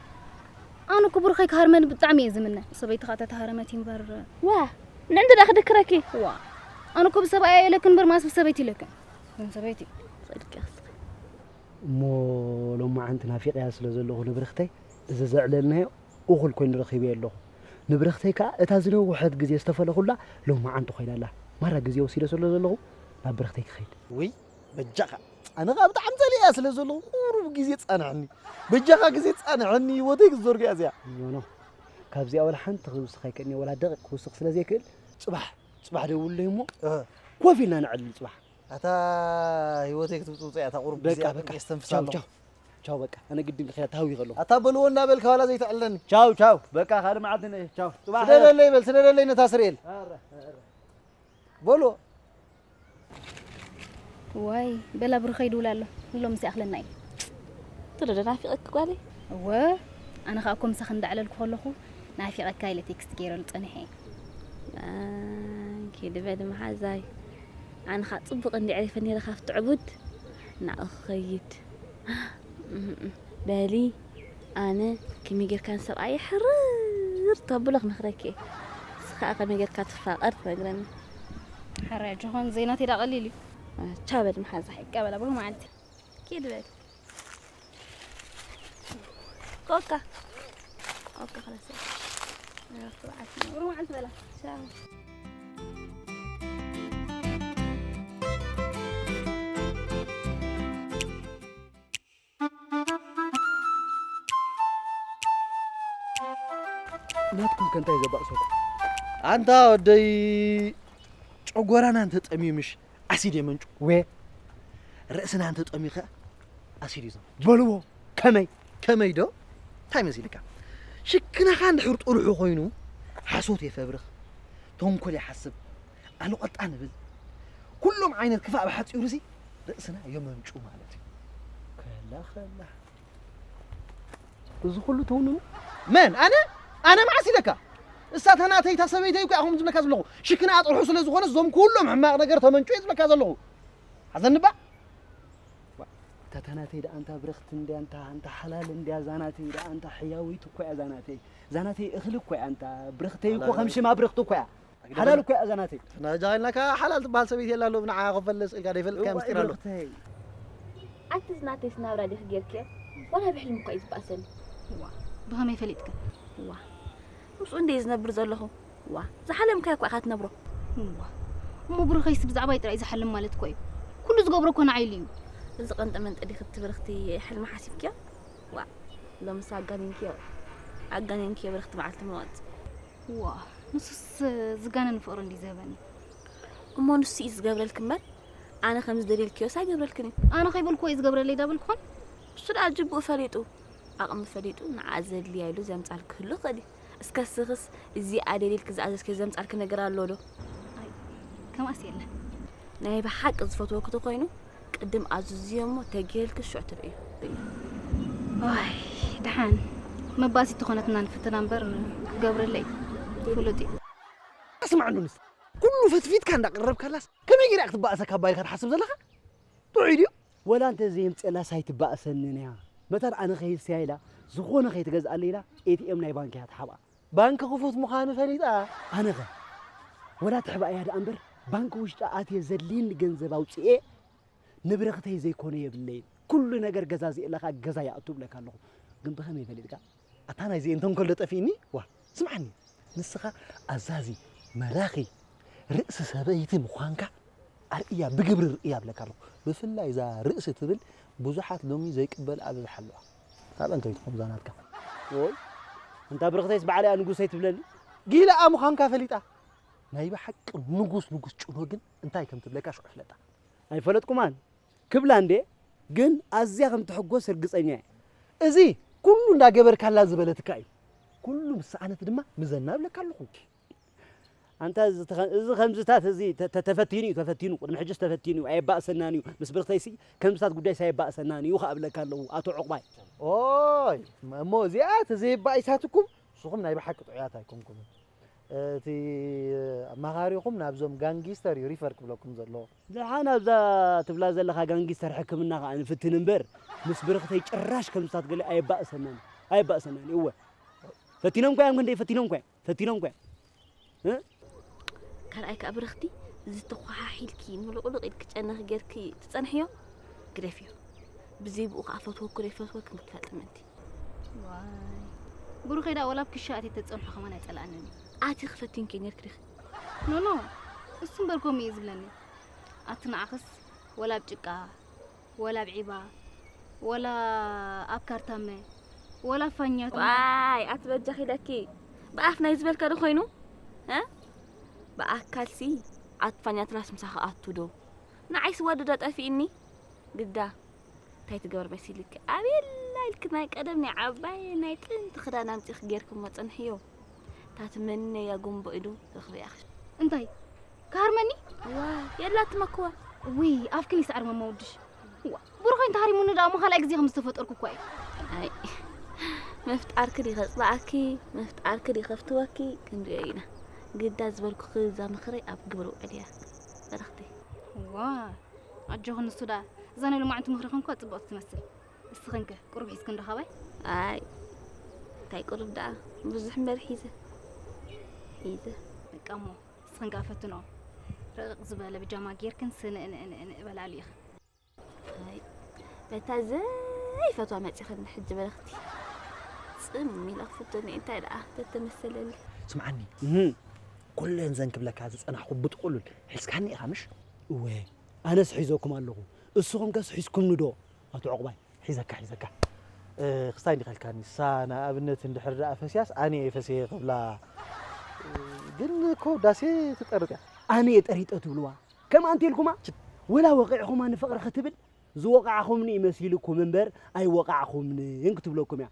ኣነ እኮ ብሩኸይ ክሃርመኒ ብጣዕሚ እየ ዝምነ ሰበይቲ ከዓ ተተሃረመት እዩ እምበር ዋ ንዕንዲ ደኣ ክድክረኪ ዋ ኣነ እኮ ብሰብኣይ የለክን እምበር ማስ ብሰበይቲ ይለክን ግን ሰበይቲ ፈልኪ ኣስኺ እሞ ሎማዓንቲ ናፊቐያ ስለ ዘለኹ ንብርኽተይ እዚ ዘዕለልናዮ እኹል ኮይኑ ረኺበዮ ኣለኹ። ንብርኽተይ ከኣ እታ ዝነውሐት ግዜ ዝተፈለኹላ ሎማዓንቲ ኮይና ኣላ። ማራ ግዜ ወሲደ ስለ ዘለኹ ናብ ብርኽተይ ክኸይድ። ውይ በጃኻ ኣነ ከኣ ብጣዕሚ ጸሊኤያ ስለ ዘለኹ ቁሩብ ግዜ ጻንሐኒ። በጃኻ ግዜ ጻንሐኒ ህይወተይ ክትዘርግያ እዚኣ። ኖ ኖ ካብዚኣ ወላ ሓንቲ ክውስኽ ኣይክእልን'የ ወላ ደቂቕ ክውስኽ ስለ ዘይክእል ጽባሕ ጽባሕ ደውለይ እሞ ኮፍ ኢልና ነዕልል ጽባሕ። ኣታ ህይወተይ ክትብጽብጾ እያ እታ ቁሩብ ግዜ በቃ በቃ ኣጥንቀ የስተንፍስ ቻው ኣለኹ። ቻው ቻው በቃ ኣነ ግድን ክኸዳ ታዊ ከለኹ ኣታ በልዎ እንዳበልካ ዋላ ዘይተዕለኒ ቻው ቻው በቃ ካልእ መዓልቲ ንእ ቻው ጽባሕ ስደደለይ በል ስደደለይ ነታ ስርኤል ኣረ ኣረ በልዎ ዋይ በላ ብሩኸይ ይድውል ኣሎ ሎም ምስ ይኣኽለና እዩ ትረደ ናፊቐኪ ጓለይ እወ ኣነ ኸዓ እኮ ምሳኺ እንዳዕለልኩ ከለኹ ናፊቐካ ኢለ ቴክስት ገይረሉ ጸኒሐ እየ ኪዲ በሊ መሓዛይ ኣነ ኸዓ ጽቡቕ እንዲ ዕሪፈ ነይረ ካብቲ ዕቡድ ናኡ ክኸይድ በሊ ኣነ ከመይ ጌርካ ንሰብኣየ ሕርር ተብሎ ክመኽረኪ እየ ንስኻ ከመይ ጌርካ ትፋቐር ትነግረኒ ሓራያ ጆኾን ዘይናተይ ዳ ቀሊል እዩ ቻው በሊ መሓዛ ይቀበላ ብሩህ መዓልቲ ኪድ በል ኮካ ኮካ خلاص ብሩህ መዓልቲ በላ ቻው ናትኩም ከ እንታይ ዘባእሰኩም? ኣንታ ወደይ ጨጎራና እንተጠምዩ ምሽ ኣሲድ የመንጩ። ወ ርእስና እንተጠምዩ ከ ኣሲድ እዩ ዘመንጩ። በልዎ ከመይ ከመይ ዶ እንታይ መሲልካ ሽክናኻ እንድሕር ጥሩሑ ኮይኑ ሓሶት የፈብርኽ ተንኮል ይሓስብ ኣልቆጣ ንብል ኩሎም ዓይነት ክፋእ ብሓፂሩ ሲ ርእስና የመንጩ ማለት እዩ። ከላ ከላ እዚ ኩሉ ትውንኑ መን ኣነ ኣነ መዓስ ኢለካ እሳ ተናተይታ ሰበይተይ እኮ እያ ከምኡ ዝብለካ ዘለኹ። ሽክና ኣጥርሑ ስለ ዝኾነ እዞም ኩሎም ሕማቕ ነገር ተመንጩ እየ ዝብለካ ዘለኹ። ሓዘንባ። እታ ተናተይ ደኣ እንታ ብርኽቲ እንድያ፣ እንታ፣ እንታ ሓላል እንድያ ዛናተይ ደኣ፣ እንታ ሕያወይቲ እኮ እያ ዛናተይ። ዛናተይ እኽሊ እኮ እያ፣ እንታ ብርኽተይ እኮ ሓላል ከም ሽማ ብርኽቲ እኮ እያ። ሓላል እኮ እያ ዛናተይ። ናጃ ኢልናካ ሓላል ትበሃል ሰበይቲ የላ ኣሎ፣ ብንዓ ክፈልጥ ስእልካ ደይፈልጥካ እዋይ ምስጢር ኣሎ። ብርኽተይ። ኣንቲስ ናተይስ ናብራ ዲኺ ጌርክዮ? ዋላ ብሕልሚ እኳ እዩ ዝበኣሰኒ። ዋ፣ ብኸመይ ፈሊጥካ? ዋ፣ ምስኡ እንደ ዝነብር ዘለኹ። ዋ፣ ዝሓለምካዮ እኳ ኢኻ ትነብሮ። ዋ፣ እሞ ብሩኸይስ ብዛዕባይ ጥራይ ዝሓልም ማለት እኮ እዩ። ኩሉ ዝገብሮ እኮ ንዓይ ኢሉ እዩ። እዚ ቀንጠ መንጠ ዲኺ ትብርኽቲ ሕልሚ ሓሲብክዮ? ዋ፣ ሎምስ ኣጋኒንክዮ። ኣጋኒንክዮ ብርኽቲ መዓልቲ መዋጽ። ዋ፣ ንሱስ ዝጋነን ፍቕሪ እንዲ ዝህበኒ። እሞ ንሱ እዩ ዝገብረልኪ እምበር፣ ኣነ ከም ዝደልየልክዮስ ኣይገብረልክን እዩ። ኣነ ከይበልኩዎ እዩ ዝገብረለይ ዳበልኩ ኾን? እሱ ደኣ ጅቡኡ ፈሊጡ፣ ዓቕሚ ፈሊጡ፣ ንዓ ዘድልያ ኢሉ ዘምጻልኪ ክህሉ ይኽእል እዩ። እስከ ስኽስ፣ እዚ ኣደልየልኪ ዝኣዘዝክዮ ዘምጻልኪ ነገር ኣሎ ዶ? ኣይ፣ ከምኣስ የለን። ናይ ብሓቂ ዝፈትወኪ ተኾይኑ፣ ቅድም ኣዝዝዮ እሞ ተጌልኪ ሽዑ ትርእዩ። ዋይ፣ ደሓን መባእሲት ተኾነትና ንፍትና እምበር ክገብረለይ ፍሉጥ እዩ። ኣስማዕ እንዶ ንስ፣ ኩሉ ፈትፊትካ እንዳቀረብካላስ ከመይ ገይራ ክትበኣሰካ ባይልካ ትሓስብ ዘለኻ? ጥዑይ ድዩ? ወላ እንተ ዘየምፅእላስ ኣይትባእሰንን እያ። መታን ኣነ ከይልስያ ኢላ ዝኾነ ከይትገዝኣለይ ኢላ ኤ ቲ ኤም ናይ ባንክ እያ ትሓብኣ። ባንክ ክፉት ምዃኑ ፈሊጣ። ኣነኸ ወላ ትሕባእያ ደኣ እምበር ባንክ ውሽጢ ኣትየ ዘድልየኒ ገንዘብ ኣውፅኤ ንብረኽተይ ዘይኮነ የብለይን። ኩሉ ነገር ገዛዚኤላ ከኣ ገዛ ይኣቱ እብለካ ኣለኹ። ግን ብኸመይ ፈሊጥካ? ኣታ ናይዚኤን ተንኮል ዶ ጠፊእኒ? ዋ፣ ስምዓኒ። ንስኻ ኣዛዚ፣ መላኺ፣ ርእሲ ሰበይቲ ምዃንካ ኣርእያ፣ ብግብሪ ርእያ እብለካ ኣለኹ። ብፍላይ እዛ ርእሲ ትብል ብዙሓት ሎሚ ዘይቅበልኣ ብዝሓ ኣለዋ። ካብ ኣንከይትኹም እዛ ናትካ። ወይ፣ እንታ ብርኽተይስ ባዕለይ እያ ንጉሰይ ትብለኒ? ጊላኣ ምዃንካ ፈሊጣ። ናይ ብሓቂ ንጉስ ንጉስ ጭኖ ግን እንታይ ከም ትብለካ ሽዑ ፍለጣ። ኣይፈለጥኩማን ክብላ እንዴ፣ ግን ኣዝያ ከም ትሕጎስ ርግጸኛ እየ። እዚ ኩሉ እንዳገበርካላ ዝበለትካ እዩ። ኩሉ ምስ ሰኣነት ድማ ምዘና እብለካ ኣለኹ። ኣንታ እዚ ተኸ-፣ እዚ ከምዝታት እዚ ተ-፣ ተ-፣ ተፈቲኑ እዩ፣ ተፈቲኑ። ቅድሚ ሕጅስ ተፈቲኑ እዩ፣ ኣየባእሰናን እዩ። ምስ ብርኽተይሲ ከምዝታት ጉዳይስ ኣየባእሰናን እዩ ከኣ እብለካ ኣለኹ፣ ኣቶ ዑቕባይ። ኦይ፣ እሞ እዚኣ ተዘየባኢሳትኩም፣ ንስኹም ናይ ብሓቂ ጥዑያት ኣይኮንኩምን። እቲ ኣማኻሪኹም ናብዞም ጋንጊስተር እዩ ሪፈር ክብለኩም ዘለዎ። ደሓን ኣብዛ ትብላ ዘለኻ ጋንጊስተር ሕክምና ኸኣ ንፍትን እምበር፣ ምስ ብርኽተይ ጭራሽ ከምዝታት ገለ ኣየባእሰናን፣ ኣየባእሰናን እዩ። እወ። ፈቲኖም እኳ እዮም ክንደይ ፈቲኖም እኳ እዮም፣ ፈቲኖም እኳ እዮም። እ? ካልኣይ ከኣ ብርኽቲ፣ እዚ ተኳሓሒልኪ ምሉቕሉቕ ኢልኪ ጨነኺ ጌርኪ ትጸንሕዮ፣ ግደፍዮ። ብዘይ ብኡ ከኣ ፈትወኪ ዶ ይፈትወክን ክትፈልጢ ምእንቲ። ዋይ። ብሩኸይ ደኣ ወላ ኣብ ክሻ ኣትየ ተጸንሖ ከማን ኣይጸልኣንን እዩ። ኣቲ ክፈቲንኪ ኔርኪ ዲኺ? ኖ፣ ኖ። እሱ እምበር ከምኡ እዩ ዝብለኒ። ኣቲ ንዓኽስ ወላ ኣብ ጭቃ፣ ወላ ኣብ ዒባ፣ ወላ ኣብ ካርታመ፣ ወላ ኣብ ፋኛቱ። ዋይ፣ ኣቲ በጃኺ ኢለኪ። ብኣፍ ናይ ዝበልካ ዶ ኮይኑ? እ? ብኣካልሲ ኣቲ ፋኛትናስ ምሳኺ ኣቱ ዶ? ንዓይስ ወዲ ዶ ጠፊእኒ? ግዳ። እንታይ ትገብር መሲልኪ? ኣቤላ ኢልኪ ናይ ቀደም ናይ ዓባይ ናይ ጥንቲ ክዳን ኣምጺእኪ ጌርክሞ ጽንሕዮ። እታ ትመነያ ጉንቦ ኢዱ ረኽበያ። እንታይ? ክሃርመኒ? ዋ፣ የላትም ኣክዋ። ውይ፣ ኣፍክን ይስዓር መማ ውድሽ። ዋ፣ ብሩኸይ እንተሃሪሙኒ ደኣ እሞ ካልኣይ ግዜ ከም ዝተፈጠርኩ እኳ እዩ። ኣይ፣ ምፍጣርኪ ድዩ ከጽልኣኪ፣ ምፍጣርኪ ድዩ ከፍትወኪ፣ ክንሪኦ ኢና። ግዳ ዝበልኩኺ እዛ ምኽረይ ኣብ ግብሪ ውዕልያ፣ በረኽተይ። ዋ፣ ኣጆኺ ንሱ ደኣ፣ እዛ ናይ ሎማዕንቲ ምኽርኽን እኳ ጽብቕቲ ትመስል። እስኽንከ ቁሩብ ሒዝክን ዶ ካባይ? ኣይ፣ እንታይ ቁሩብ ደኣ፣ ብዙሕ እምበር ሒዘ። ሒዘ። በቃ እሞ፣ እስኽን ከኣ ፈትንኦ። ረቕቕ ዝበለ ብጃማ ጌርክን ስንእንእንእን በላሉ ኢኽን። ኣይ፣ በታ ዘይፈትዋ መጺኽኒ ሕጂ በረኽቲ። ጽም ኢለ ክፍትኒ እንታይ ደኣ ተተመሰለሊ። ስምዓኒ፣ እህ። ኩለን ዘን ክብለካ ዝጸናሕኩ ብጥቕሉል ሒዝካኒ ኢኻ ምሽ? እወ፣ ኣነስ ሒዘኩም ኣለኹ። እስኹም ከስ ሒዝኩምኒ ዶ? ኣቶ ዑቕባይ፣ ሒዘካ፣ ሒዘካ። እ፣ ክስታይ እንዲኻ ኢልካኒ፣ ንሳ ንኣብነት እንድሕር ደኣ ፈስያስ ኣነ እየ ፈስየ ክብላ። እ፣ ግን እኮ ዳሴ ትጠርጥ እያ። ኣነ እየ ጠሪጠ ትብልዋ። ከምኣ እንተ ኢልኩማ፣ ወላ ወቒዕኹማ ንፍቕሪ ክትብል ዝወቓዕኹምኒ እዩ መሲልኩም እምበር ኣይወቓዕኹምንን ክትብለኩም እያ።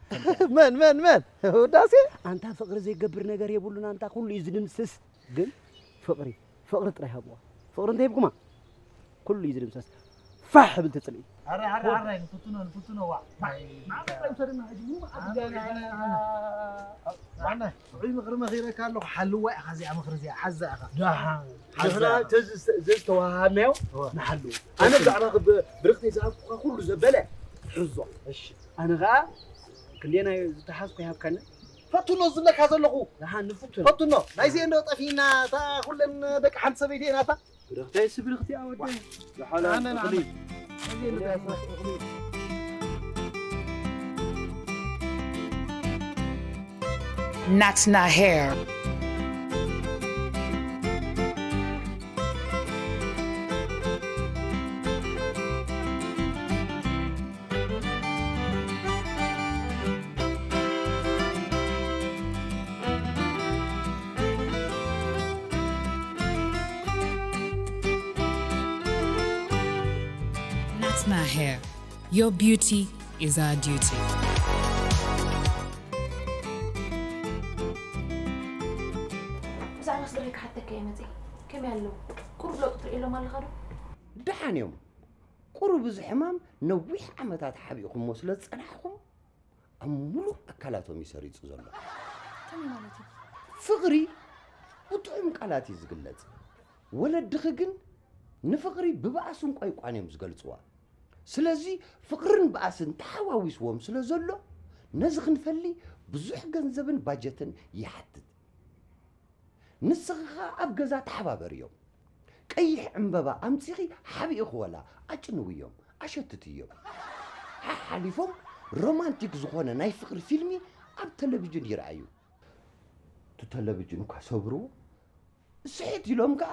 መን፣ መን፣ መን? ውዳሴ? ኣንታ ፍቕሪ ዘይገብር ነገር የብሉን፣ ኣንታ ኩሉ እዩ ዝድምስስ። ግን ፍቕሪ፣ ፍቕሪ ጥራይ ሃብዋ። ፍቕሪ እንተሂብኩማ፣ ኩሉ እዩ ዝድምሰስ። ፋሕ ብል ትጽልኢ። ኣረ ኣረ ኣረ ንፍትኖ ንፍትኖ ዋ። ኣነ ጥዑይ ምኽሪ መኺረካ ኣለኹ፣ ሓልዋ ኢኻ እዚኣ ምኽሪ እዚኣ ሓዛ ኢኻ። ደሓን። ሓዛ ንሕና ኢኻ። ተዝ-፣ ዘዝተዋሃሃድናዮ እወ። ንሓልዎ። ኣነ ብዛዕባ ብ-፣ ብርኽተይ ዝሃብኩኻ ኩሉ ዘበለ ትሕዞ። እሺ። ኣነ ኸኣ ክንደየናይ ዝተሓዝኩ ይሃብካኒ። ፈትኖ ዝብለካ ዘለኹ። ደሓን ንፍትኖ። ፈትኖ። ናይዚ እንዶ ጠፊእና፣ እታ ኩለን ደቂ ሓንቲ ሰበይቲ ኢና እታ። ብርኽተይ ስብርኽቲ ኣወደይ። ዝሓላ ኣነ ንዓመት። Natna hair. Natna hair. Your beauty is our duty. ብዛዕባ ስድረይ ክሓተካ እየ መፅእ። ከመይ ኣለዉ? ቁሩብ ለውጢ ትርእየሎም ኣለኻ ዶ? ደሓን እዮም። ቁሩብ እዚ ሕማም ነዊሕ ዓመታት ሓቢእኹሞ ስለ ዝጸናሕኹም ኣብ ምሉእ ኣካላቶም እዩ ሰሪጹ ዘሎ። ከመይ ማለት እዩ? ፍቕሪ ብጥዑም ቃላት እዩ ዝግለጽ። ወለድኺ ግን ንፍቕሪ ብባእስን ቋንቋን እዮም ዝገልጽዋ። ስለዚ ፍቕርን ባእስን ተሓዋዊስዎም ስለ ዘሎ ነዚ ክንፈሊ ብዙሕ ገንዘብን ባጀትን ይሓትት። ንስኺ ኸኣ ኣብ ገዛ ተሓባበርዮም። ቀይሕ ዕምበባ ኣምጺኺ ሓቢእኺ ወላ ኣጭንውዮም፣ ኣሸትትዮም። ሓሓሊፎም ሮማንቲክ ዝኾነ ናይ ፍቕሪ ፊልሚ ኣብ ተለቪጅን ይርኣዩ። እቲ ተለቪጅን እኳ ሰብርዎ፣ ስሕት ኢሎም ከኣ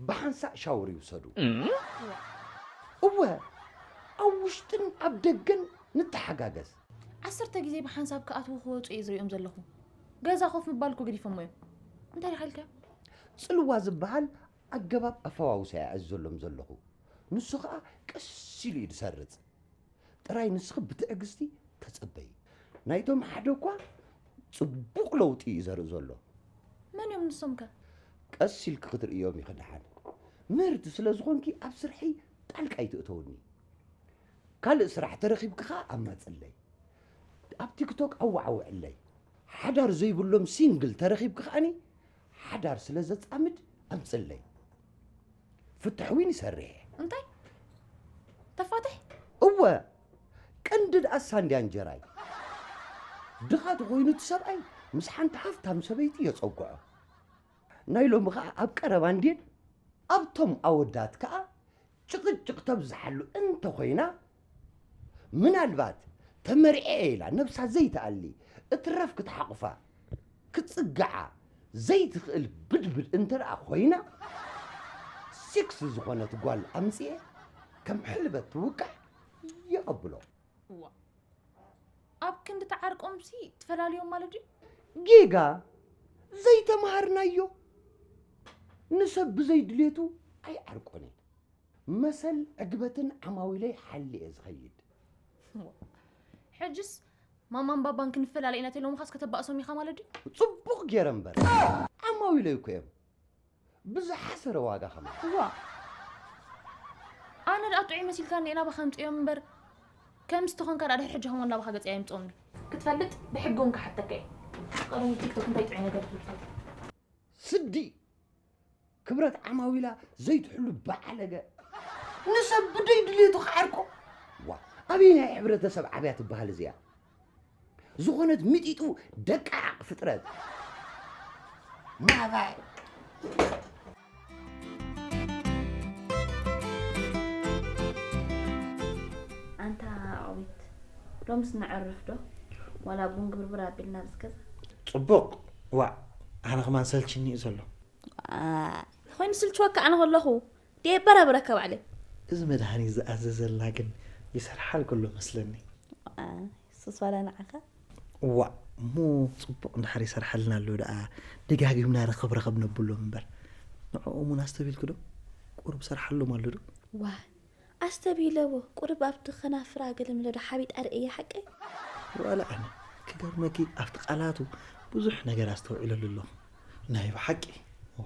ብሓንሳእ ሻወር ይውሰዱ። እወ፣ ኣብ ውሽጥን ኣብ ደገን ንተሓጋገዝ። ዓሰርተ ግዜ ብሓንሳብ ክኣትዉ ክወጹ እየ ዝሪኦም ዘለኹ። ገዛ ኮፍ ምባል እኮ ገዲፎሞ እዮም። እንታይ ዲኻ ኢልካዮ? ጽልዋ ዝበሃል ኣገባብ ኣፈዋውሳ እየ ኣእዝዘሎም ዘለኹ። ንሱ ኸኣ ቀስ ኢሉ እዩ ዝሰርጽ። ጥራይ ንስኺ ብትዕግስቲ ተጸበዪ። ናይቶም ሓደ እኳ ጽቡቕ ለውጢ እዩ ዘርኢ ዘሎ። መን እዮም ንሶም ከ? ቀስ ኢልኪ ክትርእዮም ኢኺ ደሓን። ምህርቲ ስለ ዝኾንኪ ኣብ ስርሐይ ጣልቃ ኣይትእተውኒ። ካልእ ስራሕ ተረኺብኪ ኸኣ ኣማጽለይ። ኣብ ቲክቶክ ኣዋዕውዕለይ። ሓዳር ዘይብሎም ሲንግል ተረኺብኪ ኸኣኒ ሓዳር ስለ ዘጻምድ ኣምጽለይ። ፍትሕ ዊን ይሰርሕ እየ። እንታይ? ተፋትሕ? እወ፣ ቀንዲ ድኣ ሳንድያ እንጀራይ። ድኻ ተኾይኑ እቲ ሰብኣይ ምስ ሓንቲ ሃፍታም ሰበይቲ የጸግዖ። ናይ ሎሚ ኸኣ ኣብ ቀረባ እንድየን ኣብቶም ኣወዳት ከኣ ጭቕጭቕ ተብዝሓሉ እንተኾይና፣ ምናልባት ተመርዕየ ኢላ ነብሳ ዘይትኣሊ እትረፍ ክትሓቑፋ ክትጽግዓ ዘይትኽእል ብድብድ እንተ ደኣ ኮይና፣ ሲክስ ዝኾነት ጓል ኣምጺኤ ከም ሕልበት ትውቃዕ የቐብሎ። እዋ ኣብ ክንዲ ተዓርቆምሲ ትፈላልዮም ማለት ድዩ? ጌጋ ዘይተምሃርናዮ ንሰብ ብዘይ ድሌቱ ኣይዓርቆን እየ። መሰል ዕግበትን ዓማዊለይ ሓልየ ዝኸይድ። ሕጅስ ማማን ባባን ክንፈላለ ኢና ተይሎምኻስ ከተባእሶም ኢኻ ማለት ድዩ? ጽቡቕ ገይረ እምበር ዓማዊለይ እኮ እዮም። ብዝሓሰረ ዋጋ ከማን። ዋእ! ኣነ ደኣ ጥዑይ መሲልካኒ እየ ናባኻ ኣምጺኦም እምበር፣ ከምዚ ተኾንካ ደኣ ድሕሪ ሕጂ ከማን ናባኻ ገጸይ ኣየምጽኦምኒ። ክትፈልጥ ብሕጊ እውን ክሓተካ እየ። ቀደም ቲክቶክ እንታይ ጥዑይ ነገር ትብል ትፈልጥ? ስዲ! ክብረት ዓማዊላ ዘይትሕሉ በዓለገ። ንሰብ ብደይ ድልየቱ ክዓርቆ። ዋእ! ኣበየናይ ሕብረተሰብ ዓብያ ትበሃል እዚኣ? ዝኾነት ሚጢጡ ደቃቕ ፍጥረት ናባይ። ኣንታ ኣቕቢት ሎምስ ነዕርፍ ዶ ዋላ ቡን ግብርብር ኣቢልና ኣብዚ ገዛ? ጽቡቕ። ዋእ ኣነ ከማን ሰልችኒ እዩ ዘሎ። ኮይኑ ስልችወካ ኣነ ከለኹ ድየ በራብረካ ባዕለይ። እዚ መድሃኒት ዝኣዘዘልና ግን ይሰርሓልኪ ኣሎ መስለኒ። ሱስ ዋላ ንዓኻ። ዋእ እሞ ጽቡቕ እንድሕር ይሰርሓልና ኣሎ ደኣ ደጋጊምና ርኽብ ርኽብ ነብሎም እምበር ንዕኦም እውን ኣስተብሂልኪ ዶ? ቁሩብ ሰርሓሎም ኣሎ ዶ? ዋይ ኣስተብሂለዎ ቁሩብ ኣብቲ ኸናፍራ ገለመለ ዶ ሓቢጣ ርእየ ሓቀይ? ዋላ ኣነ ክገርመኪ ኣብቲ ቃላቱ ብዙሕ ነገር ኣስተውዒለሉ ኣለኹ ናይ ብሓቂ እዋ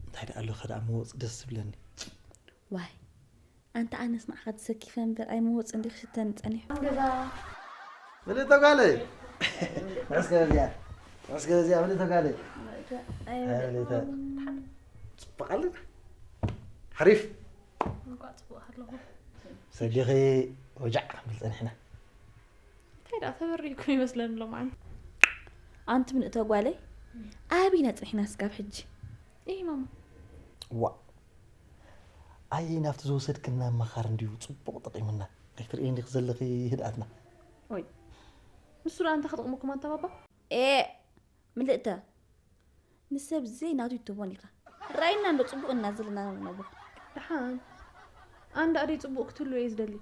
እንታይ ደኣ ኣለኸ ደኣ መወፅ ደስ ዝብለኒ ዋይ ኣንታ ኣነስ ንዓኻ ተሰኪፈ እምበር ኣይምወጽእ እንዲ ክሽተኒ ጸኒሑ። ገዛ። ምልእተ ጓለይ። እስከ በዚኣ። እስከ በዚኣ ምልእተ ጓለይ። ኣይ፣ ምልእተ። ጽቡቕ ኣለና። ሓሪፍ። እንኳዕ ጽቡቕ ኣለኹ። ሰዲኺ ወጃዕ ክንብል ጸኒሕና። እንታይ ደኣ ተበሪህኩም ይመስለኒ ሎማዓንቲ። ኣንቲ ምልእተ ጓለይ፣ ኣበይ ኢና ጸኒሕና እስካብ ሕጂ? እይ ማማ። ዋ። ኣይ ናብቲ ዝወሰድክና መኻር እንድዩ ጽቡቕ ጠቒሙና። ኣይትርእይን ዲኺ ዘለኺ ህድኣትና። ኦይ። ንሱ ደኣ እንታይ ክጠቕመኩም ኣንታ ባባ? ኤ፣ ምልእተ። ንሰብ ዘይናቱ ይትቦን ኢኻ። ራይና እንዶ ጽቡቕ እና ዘለና ነቦ። ደሓን። ኣንዳ ኣደይ ጽቡቕ ክትህሉ እየ ዝደሊ።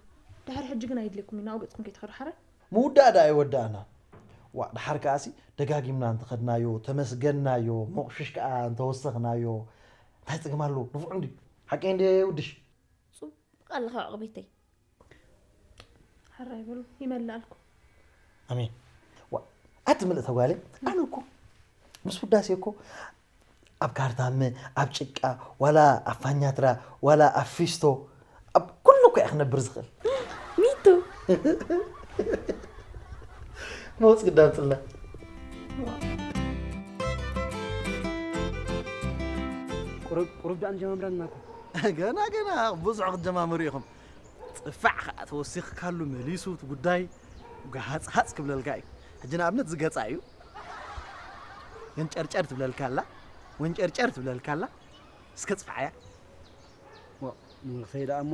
ድሕሪ ሕጂ ግን ኣይድልየኩም እዩ፣ ናብኡ ገጽኩም ከይትኸዱ ሓራይ። ምውዳእ ደኣ ኣይወዳእናን። ዋእ፣ ደሓር ከኣሲ ደጋጊምና እንተኸድናዮ፣ ተመስገንናዮ፣ መቑሽሽ ከኣ እንተወሰኽናዮ፣ እንታይ ጸገም ኣለዎ? ንፉዕ እንድዩ። ሓቀይ እንድየ ውድሽ? ጽቡቕ ኣለኻ ዕቑበተይ። ሕራይ በሉ፣ ይመልኣልኩም። ኣሜን። ዋእ፣ ኣቲ ምልእተ ጓለይ፣ ኣነ እኮ ምስ ውዳሴ እኮ ኣብ ካርታመ፣ ኣብ ጭቃ፣ ዋላ ኣብ ፋኛትራ፣ ዋላ ኣብ ፊስቶ፣ ኣብ ኩሉ እኮ እየ ክነብር ዝኽእል። ሚቱ። መውፅ ግዳ ኣምፅልና። ቁሩብ፣ ቁሩብ ደኣ ንጀማምራ ኣለና እኮ። ገና፣ ገና ብዙሕ ክትጀማምሩ ኢኹም። ጽፋዕ ኸኣ ተወሲኽካሉ መሊሱ እቲ ጉዳይ ጋሃጽ ሃጽ ክብለልካ እዩ። ሕጂ ንኣብነት ዝገጻ እዩ። ገንጨርጨር ትብለልካ ኣላ፣ ወንጨርጨር ትብለልካ ኣላ። እስከ ጽፍዓያ። ዋ፣ ንብረኽተይ ደኣ እሞ።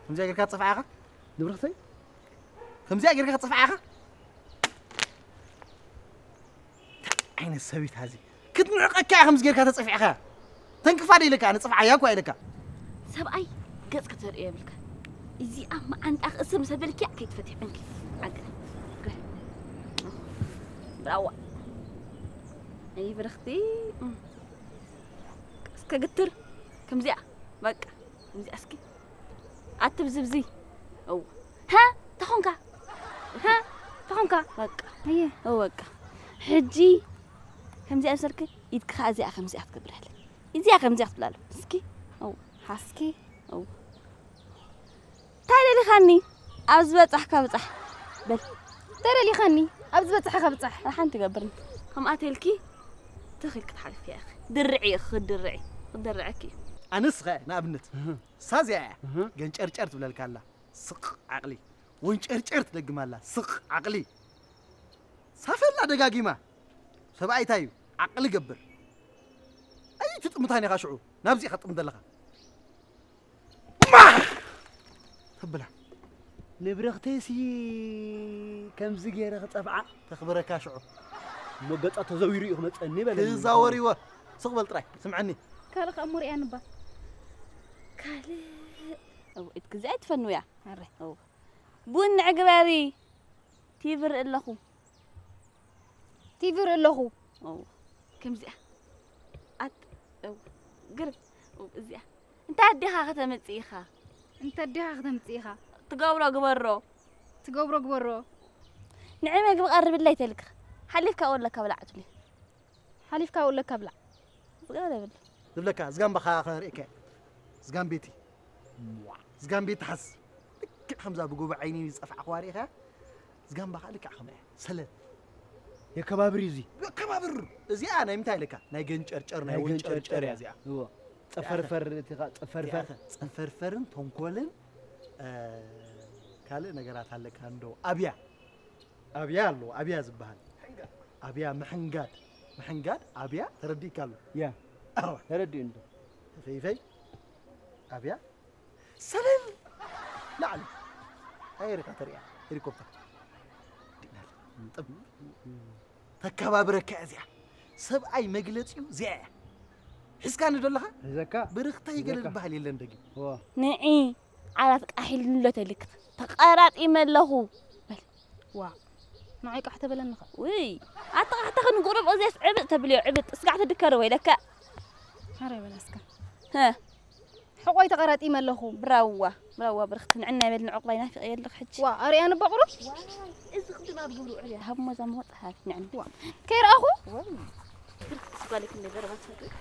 ከምዚኣ ጌርካ ትጽፍዓኻ? ንብረኽተይ? ከምዚኣ ጌርካ ትጽፍዓኻ? እንታይ ዓይነት ሰብ እዩ እዚ? ክትንዕቐካ እያ ከምዚ ጌርካ ተጸፊዕካ። ተንክፋ ዶ ኢለካ? ኣነ ጽፍዓያ እኳ ኢለካ። ሰብኣይ ገጽ ከተርእዮ የብልካ። እዚኣ መዓንጣ ክእስር ምስ ኣበልኪ ከይትፈትሒ ዕንኪ። ዓገ። ብራዋ። ኣይ ብርኽቲ። እም። እስከ ግትር። ከምዚኣ። በቃ። ከምዚኣ እስኪ። ኣትብዝብዚ። እው። ሃ? ተኾንካ? ሃ? ተኾንካ? በቃ። ኣየ። እው በቃ። ሕጂ ከምዚኣ መሰልክ ኢድካ እዚኣ ከምዚኣ ትገብራለ። እዚኣ ከምዚኣ ትብላለ። እስኪ። እው። ሓስኪ። እው። እንታይ ደሊኻኒ? ኣብ ዝበጻሕካ ብጻሕ። በል። እንታይ ደሊኻኒ? ኣብ ዝበጻሕካ ብጻሕ። ሓንቲ ገብርኒ። ከምኣ ተልኪ ትኽል ክትሓልፊ ኢኺ። ድርዒ ኢኺ፣ ክትድርዒ። ክትድርዐኪ እዩ። ኣነስ ኸ ንኣብነት እህ። እሳ እዚኣ እያ። እህ። ገንጨርጨር ትብለልካ ኣላ። ስቕ ዓቕሊ። ወንጨርጨር ትደግም ኣላ። ስቕ ዓቕሊ። ሳፈላ ደጋጊማ። ሰብኣይ እንታይ እዩ? ዓቕሊ ገብር። ኣይትጥምታን ኢኻ ሽዑ። ናብዚ ኢኻ ትጥምት ዘለኻ። ማ! ተብላ። ንብረኽተይሲ ከምዚ ገይረ ክጸፍዓ። ተኽብረካ ሽዑ። እሞ ገጻ ተዘዊሩ እዩ ክመጸኒ በለኒ። ክዛወር ይወ። ስቕ በል ጥራይ። ስምዐኒ። ካልእ ከኣ እሞ ርእያ ንባ። ካልእ። እው፣ ኢድ ግዜ ኣይትፈንውያ። ኣረ። እው። ቡን ንዕግበሪ። ቲቪ ርኢ ኣለኹ። ቲቪ ርኢ ኣለኹ። እው። ከምዚኣ። ኣት-፣ እው። ግርም። እው፣ እዚኣ። እንታይ ኣዴኻ ከተምጽእ ኢኻ? እንታይ ኣዴኻ ከተምጽእ ኢኻ? ትገብሮ ግበሮ። ትገብሮ ግበሮ። ንዒ መግቢ ቀርብለይ ተልክኽ። ሓሊፍካ ወለካ ብላዕ ትብሊ። ሓሊፍካ ወለካ ብላዕ። ዝገብረ የብሉ። ዝብለካ፣ ዝጋምባኻ ከርእየካ እየ። ዝጋምቤቲ። ዝጋምቤቲ ሓዝ። ልክዕ ከምዛ ብጎቦ ዓይኒ ዝጸፍዓኽዋ ርኢኻ? ዝጋምባኻ ልክዕ ከምኣ እያ። ሰለል። የከባብር እዩ እዚ። የከባብር። እዚኣ ናይ ምንታይ ኢለካ? ናይ ገንጨርጨር፣ ናይ ናይ ወንጨርጨር ገንጨርጨር እያ እያ። እዚኣ። እዎ። ጸፈርፈር እቲ ኸ-፣ ጸፈርፈር። እዚኣ ኸ-፣ ጸፈርፈርን ተንኮልን፣ እ፣ ካልእ ነገራት ኣለካ እንዶ። ኣብያ። ኣብያ ኣለዎ፣ ኣብያ ዝበሃል። ኣብያ ምሕንጋድ። ምሕንጋድ ኣብያ ተረዲእካ ኣሎ። ያ። ኣዋ። ተረዲኡ እንዶ። ፈይ ፈይ። ኣብያ ሰለል ላዕሊ። ኣየር ኢኻ ተርእያ ሄሊኮፕተር። ዲናል። ጥብ። ተከባብረካ እያ እዚኣ። ሰብኣይ መግለጺኡ እዚኣ እያ። ሒዝካኒ ዶ ኣለኻ? ሒዘካ። ብርኽተይ ገለ ሒዘካ። ዝበሃል የለን ደጊም። ዋ። ንዒ ዓራት ቃሕ ኢልኒ ኣሎ ተልክኽ። ተቐራጢመ ኣለኹ። በል። ዋ። ንዓይ ቃሕ ተበለኒ ኸ? ውይ። ኣተቓሕተኸ ንጉሩብ እዚያስ ዕብጥ ተብልዮ፣ ዕብጥ። እስካዕ ትድከሪ ወይ ለካ። ኧረ በላ እስከ። ሀ። ሕቖይ ተቐራጢመ ኣለኹ። ብራዋ፣ ብራዋ ብርኽቲ። ንዕና ይበል ንዕቑባይ ናፊቐ የለኹ ሕጂ። ዋ፣ ኣርእያ ንባ ቁሩብ? ዋይ፣ እዚ ክድና ኣብ ግብሩ ዕልያ። ሃብ ሞዛ መወጽ ሃብ ንዕና። ዋ። ከይረኣኹ? ወይ። ብርኽቲ ስጓለይ ክንደይ ገረባት ትፈልጥ።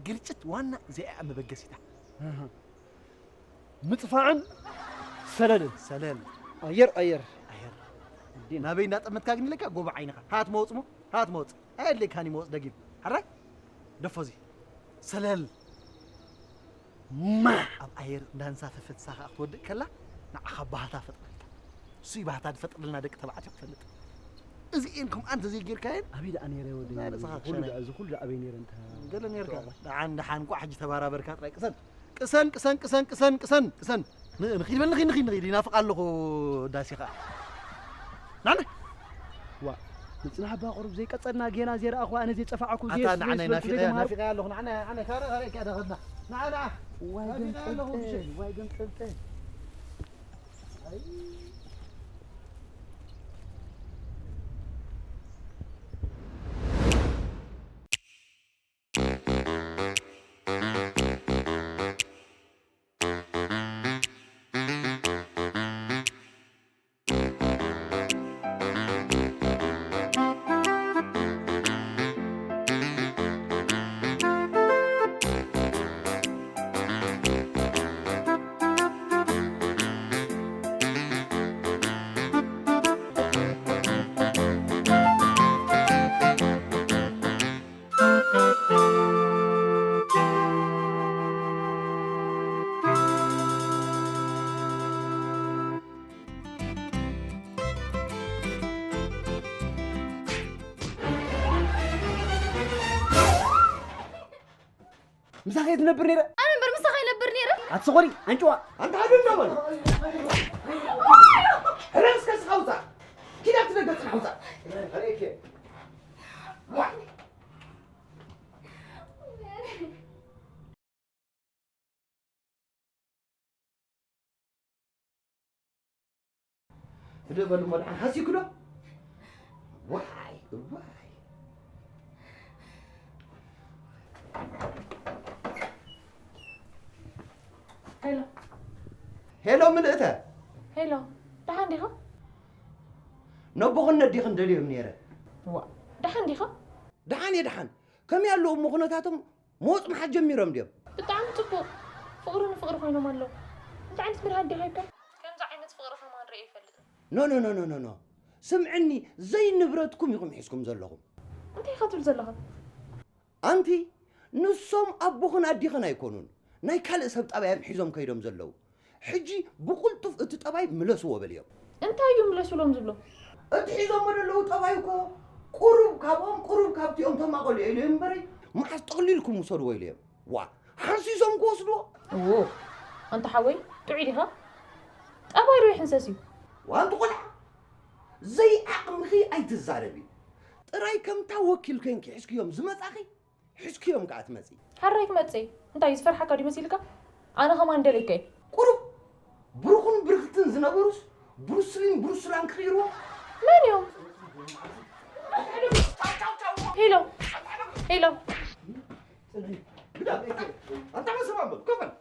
ግርጭት ዋና እዚኣ እያ መበገሲታ። ምጥፋዕን ሰለልን። ሰለል። ኣየር፣ ኣየር። ኣየር። ኣዴና። ናበይ እንዳጠመትካ ግን ኢለካ፣ ጎቦ ዓይንኻ። ሃት መውጽሞ፣ ሃት መውጽ። ኣየድልየካን እዩ መውጽ ደጊም። ሕራይ? ደፎ እዚ። ሰለል። ማ! ኣብ ኣየር እንዳንሳፈፈት ንሳ ኸኣ ክትወድቕ ከላ፣ ንዓኻ ባህታ ፈጥረልካ። እሱ እዩ ባህታ ዝፈጥረልና ደቂ ተባዕትዮ ክፈልጥ። እዚኤን ከምኣን ተዘይጌርካየን፣ ኣበይ ደኣ ነይረ ወደይ? ናይ ርእስኻ እዚ ኩሉ ክሸነ። ደኣ፣ እዚ ኩሉ ደኣ ኣበይ ነይረ እንተ ገለ ነይርካ። ደሓን፣ ደሓን፣ እንቋዕ ሕጂ ተባራበርካ ጥራይ። ቅሰን፣ ቅሰን፣ ቅሰን። ን-፣ ንኺድ በል፣ ንኺድ፣ ንኺድ፣ ንኺድ። ይናፍቕ ኣለኹ ዳሴ ኸኣ። ናነ። ዋ፣ ንጽናሕ እባ ቁሩብ ዘይቀጸልና ጌና ዘይረኣኹ ኣነ ዘይጸፋዕኩ ኣታ ዘይስ-፣ ንዓናይ ዘይስበልኩ ናፊቐ፣ ዘይተምሃርኩ። ናፊቐ ኣለኹ። ንዓናይ፣ ንዓናይ ካረ፣ ካረ፣ እካ ደኸድና። ንዓና። ዋይ ዋይ ገምጠልጠል፣ ዋይ ገምጠልጠል። ምሳኺ እየ ዝነብር ነይረ። ኣነ እምበር ምሳኻ ይነብር ነይረ። ኣትሰኾሪ፣ ኣንጭዋ። ኣንታ ሓደ እንዳበል። ሕረ እስከ ስኻ ውፃእ። ኪድ ኣብቲ ደገ ፅናሕ ውፃእ። ሕረ እየ። ዋይ። ህድእ በሉ እሞ ደሓን ሃሲኩ ዶ? ዋይ፣ ዋይ። ሄሎ። ሄሎ ምልእተ። ሄሎ። ደሓን ዲኻ? ነቦኽን ነዴኽን ደልዮም ነይረ። ዋ፣ ደሓን ዲኻ? ደሓን እየ፣ ደሓን። ከመይ ኣለዉ እሞ ኩነታቶም? ምውፅ ምሓዝ ጀሚሮም ድዮም? ብጣዕሚ ጽቡቕ። ፍቕሪ ንፍቕሪ ኮይኖም ኣለዉ። እንታይ ዓይነት መድሃኒት ዲኻ ይብሃል? ከምዚ ዓይነት ፍቕሪ ከማን ርእየ ኣይፈልጥን። ኖ፣ ኖ፣ ኖ፣ ኖ፣ ኖ፣ ኖ። ስምዕኒ፣ ዘይንብረትኩም ኢኹም ሒዝኩም ዘለኹም። እንታይ ኢኻ ትብል ዘለኻ? ኣንቲ፣ ንሶም ኣቦኽን ኣዲኽን ኣይኮኑን። ናይ ካልእ ሰብ ጠባይ እዮም ሒዞም ከይዶም ዘለዉ። ሕጂ ብቕልጡፍ እቲ ጠባይ ምለስዎ በልዮም። እንታይ እዩ ምለሱሎም ዝብሎ? እቲ ሒዞሞ ዘለዉ ጠባይ እኮ ቁሩብ ካብኦም ቁሩብ ካብቲኦም ተማቐሉ ኢሉ እምበረይ፣ መዓስ ጠቕሊልኩም ውሰድዎ ኢለዮም። ዋ፣ ሓንሲሶም ክወስድዎ? እዎ፣ ኣንታ ሓወይ፣ ጥዑይ ዲኻ? ጠባይ ዶ ይሕንሰስ እዩ? ዋ፣ ኣንቲ ቆልዓ፣ ዘይዓቕምኺ ኣይትዛረቢ። ጥራይ ከምታ ወኪል ኮይንኪ ሒዝክዮም ዝመጻኺ፣ ሒዝክዮም ከኣ ትመጺ። ሓራይ ክመጽእ። እንታይ ዝፈርሓካ ድዩ መሲልካ? ኣነ ከማን ደልየካ እየ። ቁሩብ ብሩኽን ብርኽትን ዝነበሩስ ብሩስሊን ብሩስላን ክቕይርዎ? መን እዮም? ሄሎ፣ ሄሎ። ግዳ፣ ኣንታ መሰባብ፣ ኮፈን።